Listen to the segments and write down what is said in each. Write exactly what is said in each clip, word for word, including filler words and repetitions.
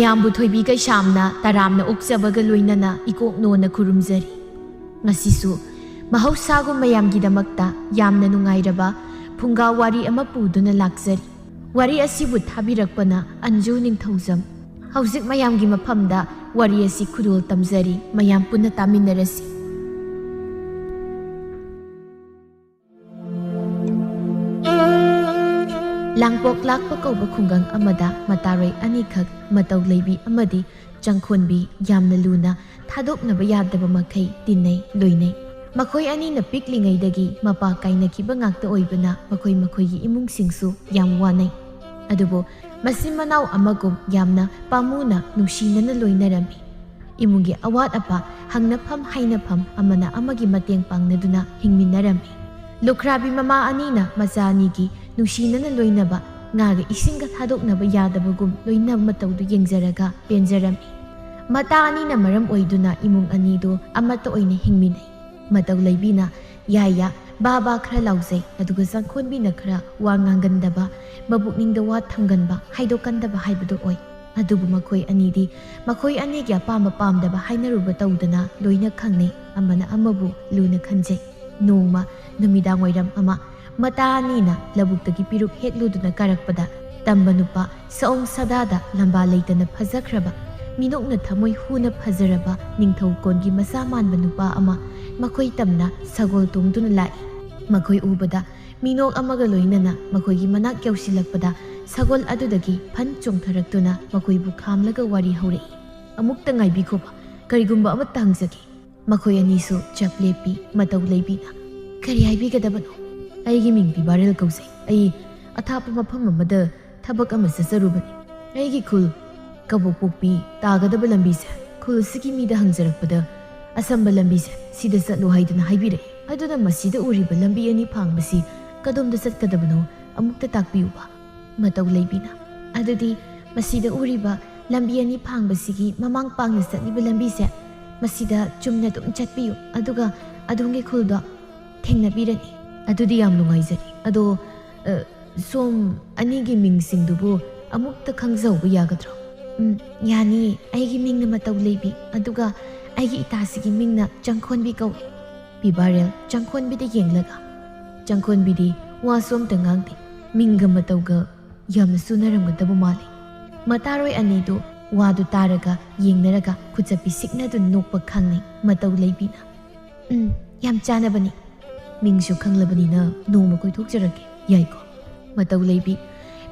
ꯃꯌꯥꯝꯕꯨ ꯊꯣꯏꯕꯤ ꯀꯩꯁꯥꯝꯅ ꯇꯔꯥꯝꯅ ꯑꯣꯛꯆꯕꯒ ꯂꯣꯏꯅꯅ ꯏꯀꯣꯛꯅꯣꯅ ꯈꯨꯔꯨꯝꯖꯔꯤ꯫ ꯉꯁꯤꯁꯨ ꯃꯍꯧꯁꯥꯒꯨꯝ ꯃꯌꯥꯝꯒꯤꯗꯃꯛꯇ ꯌꯥꯝꯅ ꯅꯨꯡꯉꯥꯏꯔꯕ ꯐꯨꯡꯒꯥ ꯋꯥꯔꯤ ꯑꯃ ꯄꯨꯗꯨꯅ ꯂꯥꯛꯆꯔꯤ꯫ ꯋꯥꯔꯤ ꯑꯁꯤꯕꯨ ꯊꯥꯕꯤꯔꯛꯄꯅ ꯑꯟꯖꯨ ꯅꯤꯡꯊꯧꯖꯝ꯫ ꯍꯧꯖꯤꯛ ꯃꯌꯥꯝꯒꯤ ꯃꯐꯝꯗ ꯋꯥꯔꯤ ꯑꯁꯤ ꯈꯨꯗꯣꯜ ꯇꯝꯖꯔꯤ, ꯃꯌꯥꯝ ꯄꯨꯟꯅ ꯇꯥꯃꯤꯟꯅꯔꯁꯤ꯫ ꯂꯥꯡꯄꯣꯛ ꯂꯥꯛꯄ ꯀꯧꯕ ꯈꯨꯡꯒꯪ ꯑꯃꯗ ꯃꯇꯥꯔꯣꯏ ꯑꯅꯤꯈꯛ, ꯃꯇꯧ ꯂꯩꯕꯤ ꯑꯃꯗꯤ ꯆꯪꯈꯣꯟꯕꯤ, ꯌꯥꯝꯅ ꯂꯨꯅ ꯊꯥꯗꯣꯛꯅꯕ ꯌꯥꯗꯕ ꯃꯈꯩ ꯇꯤꯟꯅꯩ, ꯂꯣꯏꯅꯩ꯫ ꯃꯈꯣꯏ ꯑꯅꯤꯅ ꯄꯤꯛꯂꯤꯉꯩꯗꯒꯤ ꯃꯄꯥ ꯀꯥꯏꯅꯈꯤꯕ ꯉꯥꯛꯇ ꯑꯣꯏꯕꯅ ꯃꯈꯣꯏ ꯃꯈꯣꯏꯒꯤ ꯏꯃꯨꯡꯁꯤꯡꯁꯨ ꯌꯥꯝ ꯋꯥꯅꯩ꯫ ꯑꯗꯨꯕꯨ ꯃꯆꯤꯟ ꯃꯅꯥꯎ ꯑꯃꯒꯨꯝ ꯌꯥꯝꯅ ꯄꯥꯝꯃꯨꯅ ꯅꯨꯡꯁꯤꯅꯅ ꯂꯣꯏꯅꯔꯝꯃꯤ꯫ ꯏꯃꯨꯡꯒꯤ ꯑꯋꯥꯠ ꯑꯄꯥ ꯍꯪꯅꯐꯝ ꯍꯥꯏꯅꯐꯝ, ꯑꯃꯅ ꯑꯃꯒꯤ ꯃꯇꯦꯡ ꯄꯥꯡꯅꯗꯨꯅ ꯍꯤꯡꯃꯤꯟꯅꯔꯝꯃꯤ꯫ ꯂꯨꯈ꯭ꯔꯥꯕꯤ ꯃꯃꯥ ꯑꯅꯤꯅ ꯃꯆꯥ ꯑꯅꯤꯒꯤ ꯅꯨꯡꯁꯤꯅꯅ ꯂꯣꯏꯅꯕ, ꯉꯥꯒ ꯏꯁꯤꯡꯒ ꯊꯥꯗꯣꯛꯅꯕ ꯌꯥꯗꯕꯒꯨꯝ ꯂꯣꯏꯅꯕ ꯃꯇꯧꯗꯨ ꯌꯦꯡꯖꯔꯒ ꯄꯦꯟꯖꯔꯝꯃꯤ꯫ ꯃꯇꯥ ꯑꯅꯤꯅ ꯃꯔꯝ ꯑꯣꯏꯗꯨꯅ ꯏꯃꯨꯡ ꯑꯅꯤꯗꯨ ꯑꯃꯠꯇ ꯑꯣꯏꯅ ꯍꯤꯡꯃꯤꯟꯅꯩ꯫ ꯃꯇꯧ ꯂꯩꯕꯤꯅ ꯌꯥꯏ ꯌꯥ ꯕꯥ ꯕꯥ ꯈꯔ ꯂꯥꯎꯖꯩ, ꯑꯗꯨꯒ ꯆꯪꯈꯣꯟꯕꯤꯅ ꯈꯔ ꯋꯥ ꯉꯥꯡꯒꯟꯗꯕ, ꯃꯕꯨꯛꯅꯤꯡꯗ ꯋꯥ ꯊꯝꯒꯟꯕ, ꯍꯥꯏꯗꯣꯛꯀꯟꯗꯕ ꯍꯥꯏꯕꯗꯨ ꯑꯣꯏ꯫ ꯑꯗꯨꯕꯨ ꯃꯈꯣꯏ ꯑꯅꯤꯗꯤ ꯃꯈꯣꯏ ꯑꯅꯤꯒꯤ ꯑꯄꯥꯝꯕ ꯄꯥꯝꯗꯕ ꯍꯥꯏꯅꯔꯨꯕ ꯇꯧꯗꯅ ꯂꯣꯏꯅ ꯈꯪꯅꯩ, ꯑꯃꯅ ꯑꯃꯕꯨ ꯂꯨꯅ ꯈꯟꯖꯩ꯫ ꯅꯣꯡꯃ ꯅꯨꯃꯤꯗꯥꯡ ꯋꯥꯏꯔꯝ ꯑꯃ ꯃꯇꯥ ꯑꯅꯤꯅ ꯂꯧꯕꯨꯛꯇꯒꯤ ꯄꯤꯔꯨꯛ ꯍꯦꯛꯂꯨꯗꯨꯅ ꯀꯥꯔꯛꯄꯗ, ꯇꯝꯕ ꯅꯨꯄꯥ ꯁꯑꯣꯡ ꯁꯥꯗꯥꯗ ꯂꯝꯕꯥ ꯂꯩꯇꯅ ꯐꯖꯈ꯭ꯔꯕ, ꯃꯤꯅꯣꯛꯅ ꯊꯃꯣꯏ ꯍꯨꯅ ꯐꯖꯔꯕ ꯅꯤꯡꯊꯧ ꯀꯣꯟꯒꯤ ꯃꯆꯥ ꯃꯥꯟꯕ ꯅꯨꯄꯥ ꯑꯃ ꯃꯈꯣꯏ ꯇꯝꯅ ꯁꯒꯣꯜ ꯇꯣꯡꯗꯨꯅ ꯂꯥꯛꯏ꯫ ꯃꯈꯣꯏ ꯎꯕꯗ ꯃꯤꯅꯣꯛ ꯑꯃꯒ ꯂꯣꯏꯅꯅ ꯃꯈꯣꯏꯒꯤ ꯃꯅꯥꯛ ꯌꯧꯁꯤꯜꯂꯛꯄꯗ, ꯁꯒꯣꯜ ꯑꯗꯨꯗꯒꯤ ꯐꯟ ꯆꯣꯡꯊꯔꯛꯇꯨꯅ ꯃꯈꯣꯏꯕꯨ ꯈꯥꯝꯂꯒ ꯋꯥꯔꯤ ꯍꯧꯔꯛꯏ꯫ "ꯑꯃꯨꯛꯇ ꯉꯥꯏꯕꯤꯈꯣꯕ, ꯀꯔꯤꯒꯨꯝꯕ ꯑꯃꯠꯇ ꯍꯪꯖꯒꯦ꯫" ꯃꯈꯣꯏ ꯑꯅꯤꯁꯨ ꯆꯞ ꯂꯦꯞꯄꯤ꯫ ꯃꯇꯧ ꯂꯩꯕꯤꯅ, "ꯀꯔꯤ ꯍꯥꯏꯕꯤꯒꯗꯕꯅꯣ?" "ꯑꯩꯒꯤ ꯃꯤꯡꯗꯤ ꯕꯥꯔꯦꯜ ꯀꯧꯖꯩ꯫ ꯑꯩ ꯑꯊꯥꯞꯄ ꯃꯐꯝ ꯑꯃꯗ ꯊꯕꯛ ꯑꯃ ꯆꯠꯆꯔꯨꯕꯅꯤ꯫ ꯑꯩꯒꯤ ꯈꯨꯜ ꯀꯕꯣꯛꯄꯣꯛꯄꯤ ꯇꯥꯒꯗꯕ ꯂꯝꯕꯤꯁꯦ, ꯈꯨꯜꯁꯤꯒꯤ ꯃꯤꯗ ꯍꯪꯖꯔꯛꯄꯗ, ꯑꯁꯝꯕ ꯂꯝꯕꯤꯁꯦ ꯁꯤꯗ ꯆꯠꯂꯨ ꯍꯥꯏꯗꯨꯅ ꯍꯥꯏꯕꯤꯔꯛꯏ꯫ ꯑꯗꯨꯅ ꯃꯁꯤꯗ ꯎꯔꯤꯕ ꯂꯝꯕꯤ ꯑꯅꯤ ꯐꯥꯡꯕꯁꯤ ꯀꯗꯣꯝꯗ ꯆꯠꯀꯗꯕꯅꯣ, ꯑꯃꯨꯛꯇ ꯇꯥꯛꯄꯤꯌꯨꯕ꯫" ꯃꯇꯧ ꯂꯩꯕꯤꯅ, "ꯑꯗꯨꯗꯤ ꯃꯁꯤꯗ ꯎꯔꯤꯕ ꯂꯝꯕꯤ ꯑꯅꯤ ꯐꯥꯡꯕꯁꯤꯒꯤ ꯃꯃꯥꯡ ꯄꯥꯡꯅ ꯆꯠꯂꯤꯕ ꯂꯝꯕꯤꯁꯦ, ꯃꯁꯤꯗ ꯆꯨꯝꯅ ꯑꯗꯨꯝ ꯆꯠꯄꯤꯌꯨ, ꯑꯗꯨꯒ ꯑꯗꯣꯝꯒꯤ ꯈꯨꯜꯗꯣ ꯊꯦꯡꯅꯕꯤꯔꯅꯤ꯫" "ꯑꯗꯨꯗꯤ ꯌꯥꯝ ꯅꯨꯡꯉꯥꯏꯖꯔꯦ꯫ ꯑꯗꯣ, ꯑ, ꯁꯣꯝ ꯑꯅꯤꯒꯤ ꯃꯤꯡꯁꯤꯡꯗꯨꯕꯨ ꯑꯃꯨꯛꯇ ꯈꯪꯖꯍꯧꯕ ꯌꯥꯒꯗ꯭ꯔꯣ?" ꯎꯝ, ꯌꯥꯅꯤꯌꯦ꯫ ꯑꯩꯒꯤ ꯃꯤꯡꯅ ꯃꯇꯧ ꯂꯩꯕꯤ, ꯑꯗꯨꯒ ꯑꯩꯒꯤ ꯏꯇꯥꯁꯤꯒꯤ ꯃꯤꯡꯅ ꯆꯪꯈꯣꯟꯕꯤ ꯀꯧꯏ꯫ ꯄꯤꯕꯥꯔꯦꯜ ꯆꯪꯈꯣꯟꯕꯤꯗ ꯌꯦꯡꯂꯒ, ꯆꯪꯈꯣꯟꯕꯤꯗꯤ ꯋꯥꯁꯨ ꯑꯝꯇ ꯉꯥꯡꯗꯦ꯫ ꯃꯤꯡꯒ ꯃꯇꯧꯒ ꯌꯥꯝꯅ ꯆꯨꯅꯔꯝꯒꯗꯕ ꯃꯥꯜꯂꯤ꯫ ꯃꯇꯥꯔꯣꯏ ꯑꯅꯤꯗꯨ ꯋꯥꯗꯨ ꯇꯥꯔꯒ ꯌꯦꯡꯅꯔꯒ ꯈꯨꯠꯆ ꯄꯤꯁꯤꯛꯅꯗꯨꯅ ꯅꯣꯛꯄ ꯈꯪꯅꯩ ꯃꯇꯧ ꯂꯩꯕꯤꯅ꯫ "ꯎꯝ, ꯌꯥꯝ ꯆꯥꯟꯅꯕꯅꯤ꯫ ꯃꯤꯡꯁꯨ ꯈꯪꯂꯕꯅꯤꯅ ꯅꯣꯡꯃ ꯀꯣꯏꯊꯣꯛꯆꯔꯛꯀꯦ, ꯌꯥꯏꯀꯣ?" ꯃꯇꯧ ꯂꯩꯕꯤ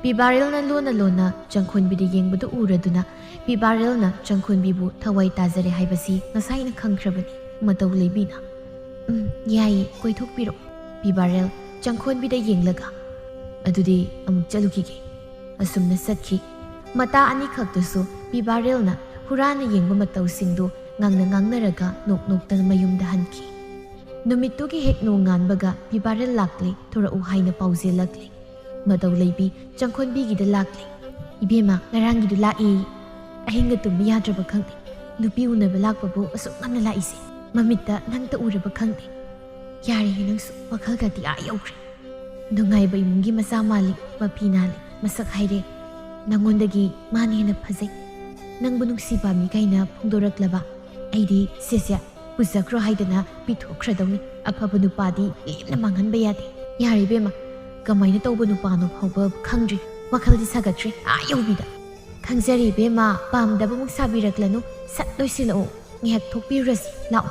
ꯄꯤꯕꯥꯔꯦꯜꯅ ꯂꯣꯟꯅ ꯂꯣꯟꯅ ꯆꯪꯈꯣꯟꯕꯤꯗ ꯌꯦꯡꯕꯗꯨ ꯎꯔꯗꯨꯅ ꯄꯤꯕꯥꯔꯦꯜꯅ ꯆꯪꯈꯣꯟꯕꯤꯕꯨ ꯊꯋꯥꯏ ꯇꯥꯖꯔꯦ ꯍꯥꯏꯕꯁꯤ ꯉꯁꯥꯏꯅ ꯈꯪꯈ꯭ꯔꯕꯅꯤ ꯃꯇꯧ ꯂꯩꯕꯤꯅ꯫ "ꯎꯝ, ꯌꯥꯏꯌꯦ, ꯀꯣꯏꯊꯣꯛꯄꯤꯔꯛꯑꯣ꯫" ꯄꯤꯕꯥꯔꯦꯜ ꯆꯪꯈꯣꯟꯕꯤꯗ ꯌꯦꯡꯂꯒ, "ꯑꯗꯨꯗꯤ ꯑꯃꯨꯛ ꯆꯠꯂꯨꯈꯤꯒꯦ꯫" ꯑꯁꯨꯝꯅ ꯆꯠꯈꯤ꯫ ꯃꯇꯥ ꯑꯅꯤꯈꯛꯇꯨꯁꯨ ꯄꯤꯕꯥꯔꯦꯜꯅ ꯍꯨꯔꯥꯟꯅ ꯌꯦꯡꯕ ꯃꯇꯧꯁꯤꯡꯗꯨ ꯉꯥꯡꯅ ꯉꯥꯡꯅꯔꯒ ꯅꯣꯛ ꯅꯣꯛꯇꯅ ꯃꯌꯨꯝꯗ ꯍꯟꯈꯤ꯫ ꯅꯨꯃꯤꯠꯇꯨꯒꯤ ꯍꯦꯛ ꯅꯣꯡꯉꯥꯟꯕꯒ ꯄꯤꯕꯥꯔꯦꯜ ꯂꯥꯛꯂꯦ, ꯊꯣꯔꯛꯎ ꯍꯥꯏꯅ ꯄꯥꯎꯖꯦꯜꯂꯛꯂꯦ꯫ ꯃꯇꯧ ꯂꯩꯕꯤ ꯆꯪꯈꯣꯟꯕꯤꯒꯤꯗ ꯂꯥꯛꯂꯦ꯫ "ꯏꯕꯦꯝꯃ, ꯉꯔꯥꯡꯒꯤꯗꯨ ꯂꯥꯛꯑꯦ꯫ ꯑꯍꯤꯡꯒ ꯇꯨꯝꯕ ꯌꯥꯗ꯭ꯔꯕ ꯈꯪꯗꯦ꯫ ꯅꯨꯄꯤ ꯎꯅꯕ ꯂꯥꯛꯄꯕꯨ ꯑꯁꯨꯛ ꯉꯟꯅ ꯂꯥꯛꯏꯁꯦ꯫ ꯃꯃꯤꯠꯇ ꯅꯪꯇ ꯎꯔꯕ ꯈꯪꯗꯦ꯫ ꯌꯥꯔꯦꯍꯦ ꯅꯪꯁꯨ, ꯋꯥꯈꯜꯒꯗꯤ ꯑꯥ ꯌꯧꯈ꯭ꯔꯦ꯫ ꯅꯨꯡꯉꯥꯏꯕ ꯏꯃꯨꯡꯒꯤ ꯃꯆꯥ ꯃꯥꯜꯂꯤ, ꯃꯐꯤ ꯅꯥꯜꯂꯤ, ꯃꯁꯛ ꯍꯥꯏꯔꯦ꯫ ꯅꯪꯉꯣꯟꯗꯒꯤ ꯃꯥꯅ ꯍꯦꯟꯅ ꯐꯖꯩ꯫ ꯅꯪꯕꯨ ꯅꯨꯡꯁꯤ ꯄꯥꯝꯃꯤ ꯀꯥꯏꯅ ꯐꯣꯡꯗꯣꯔꯛꯂꯕ ꯑꯩꯗꯤ ꯁꯦꯁꯦ ꯄꯨꯖꯈ꯭ꯔꯣ ꯍꯥꯏꯗꯅ ꯄꯤꯊꯣꯛꯈ꯭ꯔꯗꯧꯅꯤ꯫ ꯑꯐꯕ ꯅꯨꯄꯥꯗꯤ ꯂꯦꯝꯅ ꯃꯥꯡꯍꯟꯕ ꯌꯥꯗꯦ꯫" "ꯌꯥꯔꯦ ꯏꯕꯦꯝꯃ, ꯀꯃꯥꯏꯅ ꯇꯧꯕ ꯅꯨꯄꯥꯅꯣ ꯐꯥꯎꯕ ꯈꯪꯗ꯭ꯔꯤ꯫ ꯋꯥꯈꯜꯗꯤ ꯁꯥꯒꯠꯇ꯭ꯔꯦ ꯑꯥ ꯌꯧꯕꯤꯗ꯫ ꯈꯪꯖꯔꯦ ꯏꯕꯦꯝꯃ, ꯄꯥꯝꯗꯕꯃꯨꯛ ꯁꯥꯕꯤꯔꯛꯂꯅꯨ꯫ ꯁꯠ ꯂꯣꯏꯁꯤꯜꯂꯛꯑꯣ꯫ ꯉꯥꯏꯍꯥꯛ ꯊꯣꯛꯄꯤꯔꯨꯔꯁꯤ, ꯂꯥꯛꯑꯣ꯫"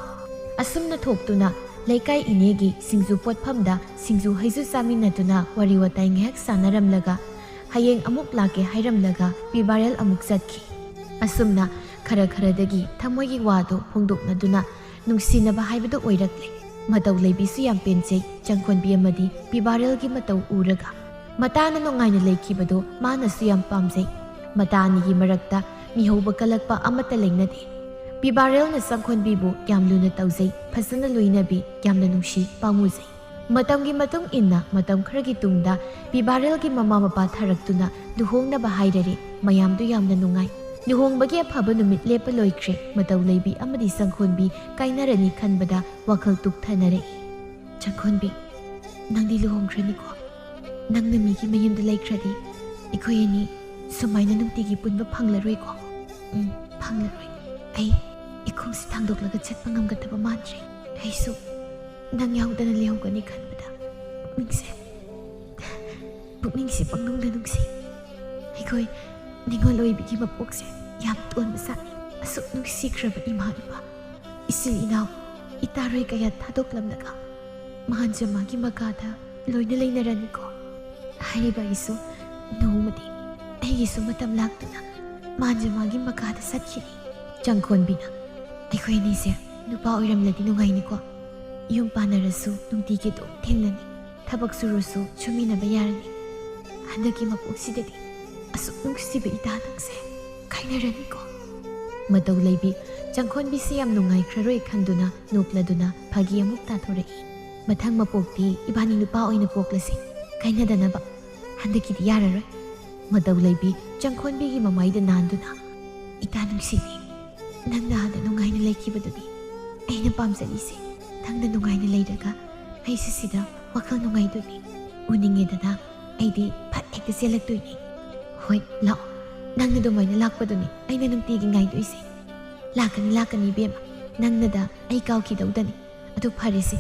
ꯑꯁꯨꯝꯅ ꯊꯣꯛꯇꯨꯅ ꯂꯩꯀꯥꯏ ꯏꯅꯦꯒꯤ ꯁꯤꯡꯖꯨ ꯄꯣꯠꯐꯝꯗ ꯁꯤꯡꯖꯨ ꯍꯩꯖꯨ ꯆꯥꯃꯤꯟꯅꯗꯨꯅ ꯋꯥꯔꯤ ꯋꯥꯇꯥꯏ ꯉꯥꯏꯍꯥꯛ ꯁꯥꯟꯅꯔꯝꯂꯒ ꯍꯌꯦꯡ ꯑꯃꯨꯛ ꯂꯥꯛꯀꯦ ꯍꯥꯏꯔꯝꯂꯒ ꯄꯤꯕꯥꯔꯦꯜ ꯑꯃꯨꯛ ꯆꯠꯈꯤ꯫ ꯑꯁꯨꯝꯅ ꯈꯔ ꯈꯔꯗꯒꯤ ꯊꯃꯣꯏꯒꯤ ꯋꯥꯗꯨ ꯐꯣꯡꯗꯣꯛꯅꯗꯨꯅ ꯅꯨꯡꯁꯤꯅꯕ ꯍꯥꯏꯕꯗꯨ ꯑꯣꯏꯔꯛꯂꯦ꯫ ꯃꯇꯧ ꯂꯩꯕꯤꯁꯨ ꯌꯥꯝ ꯄꯦꯟꯖꯩ ꯆꯪꯈꯣꯟꯕꯤ ꯑꯃꯗꯤ ꯄꯤꯕꯥꯔꯦꯜꯒꯤ ꯃꯇꯧ ꯎꯔꯒ꯫ ꯃꯇꯥꯅ ꯅꯨꯡꯉꯥꯏꯅ ꯂꯩꯈꯤꯕꯗꯨ ꯃꯥꯅꯁꯨ ꯌꯥꯝ ꯄꯥꯝꯖꯩ꯫ ꯃꯇꯥ ꯑꯅꯤꯒꯤ ꯃꯔꯛꯇ ꯃꯤꯍꯧꯕ ꯀꯜꯂꯛꯄ ꯑꯃꯠꯇ ꯂꯩꯅꯗꯦ꯫ ꯄꯤꯕꯥꯔꯦꯜꯅ ꯆꯪꯈꯣꯟꯕꯤꯕꯨ ꯌꯥꯝ ꯂꯨꯅ ꯇꯧꯖꯩ, ꯐꯖꯅ ꯂꯣꯏꯅꯕꯤ, ꯌꯥꯝꯅ ꯅꯨꯡꯁꯤ, ꯄꯥꯝꯃꯨꯖꯩ꯫ ꯃꯇꯝꯒꯤ ꯃꯇꯨꯡ ꯏꯟꯅ ꯃꯇꯝ ꯈꯔꯒꯤ ꯇꯨꯡꯗ ꯄꯤꯕꯥꯔꯦꯜꯒꯤ ꯃꯃꯥ ꯃꯄꯥ ꯊꯥꯔꯛꯇꯨꯅ ꯂꯨꯍꯣꯡꯅꯕ ꯍꯥꯏꯔꯔꯦ꯫ ꯃꯌꯥꯝꯗꯨ ꯌꯥꯝꯅ ꯅꯨꯡꯉꯥꯏ꯫ ꯂꯨꯍꯣꯡꯕꯒꯤ ꯑꯐꯕ ꯅꯨꯃꯤꯠ ꯂꯦꯞꯄ ꯂꯣꯏꯈ꯭ꯔꯦ꯫ ꯃꯇꯧ ꯂꯩꯕꯤ ꯑꯃꯗꯤ ꯆꯪꯈꯣꯟꯕꯤ ꯀꯥꯏꯅꯔꯅꯤ ꯈꯟꯕꯗ ꯋꯥꯈꯜ ꯇꯨꯛꯊꯅꯔꯛꯏ꯫ "ꯆꯪꯈꯣꯟꯕꯤ, ꯅꯪꯗꯤ ꯂꯨꯍꯣꯡꯈ꯭ꯔꯅꯤꯀꯣ? ꯅꯪꯅ ꯃꯤꯒꯤ ꯃꯌꯨꯝꯗ ꯂꯩꯈ꯭ꯔꯗꯤ ꯑꯩꯈꯣꯏ ꯑꯅꯤ ꯁꯨꯃꯥꯏꯅ ꯅꯨꯡꯇꯤꯒꯤ ꯄꯨꯟꯕ ꯐꯪꯂꯔꯣꯏꯀꯣ? ꯎꯝ, ꯐꯪꯂꯔꯣꯏ꯫ ꯑꯩ ꯏꯈꯣꯡꯁꯤ ꯊꯥꯡꯗꯣꯛꯂꯒ ꯆꯠꯄ ꯉꯝꯒꯗꯕ ꯃꯥꯟꯗ꯭ꯔꯦ꯫ ꯑꯩꯁꯨ ꯅꯪ ꯌꯥꯎꯗꯅ ꯂꯩꯍꯧꯒꯅꯤ ꯈꯟꯕꯗ ꯄꯨꯛꯅꯤꯡꯁꯦ, ꯄꯨꯛꯅꯤꯡꯁꯤ ꯄꯪꯅꯨꯡꯗ ꯅꯨꯡꯁꯤ꯫ ꯑꯩꯈꯣꯏ ꯅꯤꯉꯣꯜ ꯑꯣꯏꯕꯤꯒꯤ ꯃꯄꯣꯛꯁꯦ ꯌꯥꯝ ꯇꯣꯟꯕ ꯖꯥꯠꯅꯤ꯫ ꯑꯁꯨꯛ ꯅꯨꯡꯁꯤꯈ꯭ꯔꯕ ꯏꯃꯥ ꯏꯄꯥ, ꯏꯆꯤꯜ ꯏꯅꯥꯎ, ꯏꯇꯥꯔꯣꯏ ꯀꯌꯥ ꯊꯥꯗꯣꯛꯂꯝꯂꯒ ꯃꯍꯥꯟꯖꯃꯥꯒꯤ ꯃꯀꯥꯗ ꯂꯣꯏꯅ ꯂꯩꯅꯔꯅꯤꯀꯣ꯫ ꯍꯥꯏꯔꯤꯕ ꯑꯩꯁꯨ ꯅꯣꯡꯃꯗꯤ ꯑꯩꯒꯤꯁꯨ ꯃꯇꯝ ꯂꯥꯛꯇꯨꯅ ꯃꯍꯥꯟꯖꯃꯥꯒꯤ ꯃꯀꯥꯗ ꯆꯠꯈꯤꯅꯤ꯫ ꯆꯪꯈꯣꯟꯕꯤꯅ, ꯑꯩꯈꯣꯏ ꯑꯅꯤꯁꯦ ꯅꯨꯄꯥ ꯑꯣꯏꯔꯝꯂꯗꯤ ꯅꯨꯡꯉꯥꯏꯅꯤꯀꯣ꯫ ꯌꯨꯝ ꯄꯥꯟꯅꯔꯁꯨ ꯅꯨꯡꯇꯤꯒꯤ ꯑꯗꯨꯝ ꯊꯦꯡꯅꯅꯤ꯫ ꯊꯕꯛ ꯁꯨꯔꯁꯨ ꯁꯨꯃꯤꯟꯅꯕ ꯌꯥꯔꯅꯤ꯫ ꯍꯟꯗꯛꯀꯤ ꯃꯄꯣꯛꯁꯤꯗꯗꯤ ꯑꯁꯨꯛ ꯅꯨꯡꯁꯤꯕ ꯏꯇꯥ ꯅꯪꯁꯦ ꯀꯥꯏꯅꯔꯅꯤꯀꯣ꯫ ꯃꯇꯧ ꯂꯩꯕꯤ ꯆꯪꯈꯣꯟꯕꯤꯁꯤ ꯌꯥꯝ ꯅꯨꯡꯉꯥꯏꯈ꯭ꯔꯔꯣꯏ ꯈꯟꯗꯨꯅ ꯅꯣꯛꯂꯗꯨꯅ ꯐꯥꯒꯤ ꯑꯃꯨꯛ ꯇꯥꯊꯣꯔꯛꯏ꯫ ꯃꯊꯪ ꯃꯄꯣꯛꯇꯤ ꯏꯕꯥꯅꯤ ꯅꯨꯄꯥ ꯑꯣꯏꯅ ꯄꯣꯛꯂꯁꯤ, ꯀꯥꯏꯅꯗꯅꯕ꯫ ꯍꯟꯗꯛꯀꯤꯗꯤ ꯌꯥꯔꯔꯣꯏ꯫ ꯃꯇꯧ ꯂꯩꯕꯤ ꯆꯪꯈꯣꯟꯕꯤꯒꯤ ꯃꯃꯥꯏꯗ ꯅꯥꯟꯗꯨꯅ, ꯏꯇꯥ ꯅꯨꯡꯁꯤꯕꯤ, ꯅꯪꯅ ꯑꯥꯗ ꯅꯨꯡꯉꯥꯏꯅ ꯂꯩꯈꯤꯕꯗꯨꯅꯤ ꯑꯩꯅ ꯄꯥꯝꯖꯔꯤꯁꯦ꯫ ꯅꯪꯅ ꯅꯨꯡꯉꯥꯏꯅ ꯂꯩꯔꯒ ꯑꯩꯁꯨ ꯁꯤꯗ ꯋꯥꯈꯜ ꯅꯨꯡꯉꯥꯏꯗꯣꯏꯅꯤ꯫ ꯎꯅꯤꯡꯉꯦꯗꯅ ꯑꯩꯗꯤ ꯐꯠ ꯍꯦꯛꯇ ꯆꯦꯜꯂꯛꯇꯣꯏꯅꯤ꯫ ꯍꯣꯏ, ꯂꯥꯛꯑꯣ꯫ ꯅꯪꯅ ꯑꯗꯨꯃꯥꯏꯅ ꯂꯥꯛꯄꯗꯨꯅꯤ ꯑꯩꯅ ꯅꯨꯡꯇꯤꯒꯤ ꯉꯥꯏꯗꯣꯏꯁꯦ꯫ ꯂꯥꯛꯀꯅꯤ, ꯂꯥꯛꯀꯅꯤ ꯏꯕꯦꯝꯃ꯫ ꯅꯪꯅꯗ ꯑꯩ ꯀꯥꯎꯈꯤꯗꯧꯗꯅꯤ꯫ ꯑꯗꯨ ꯐꯔꯦꯁꯦ,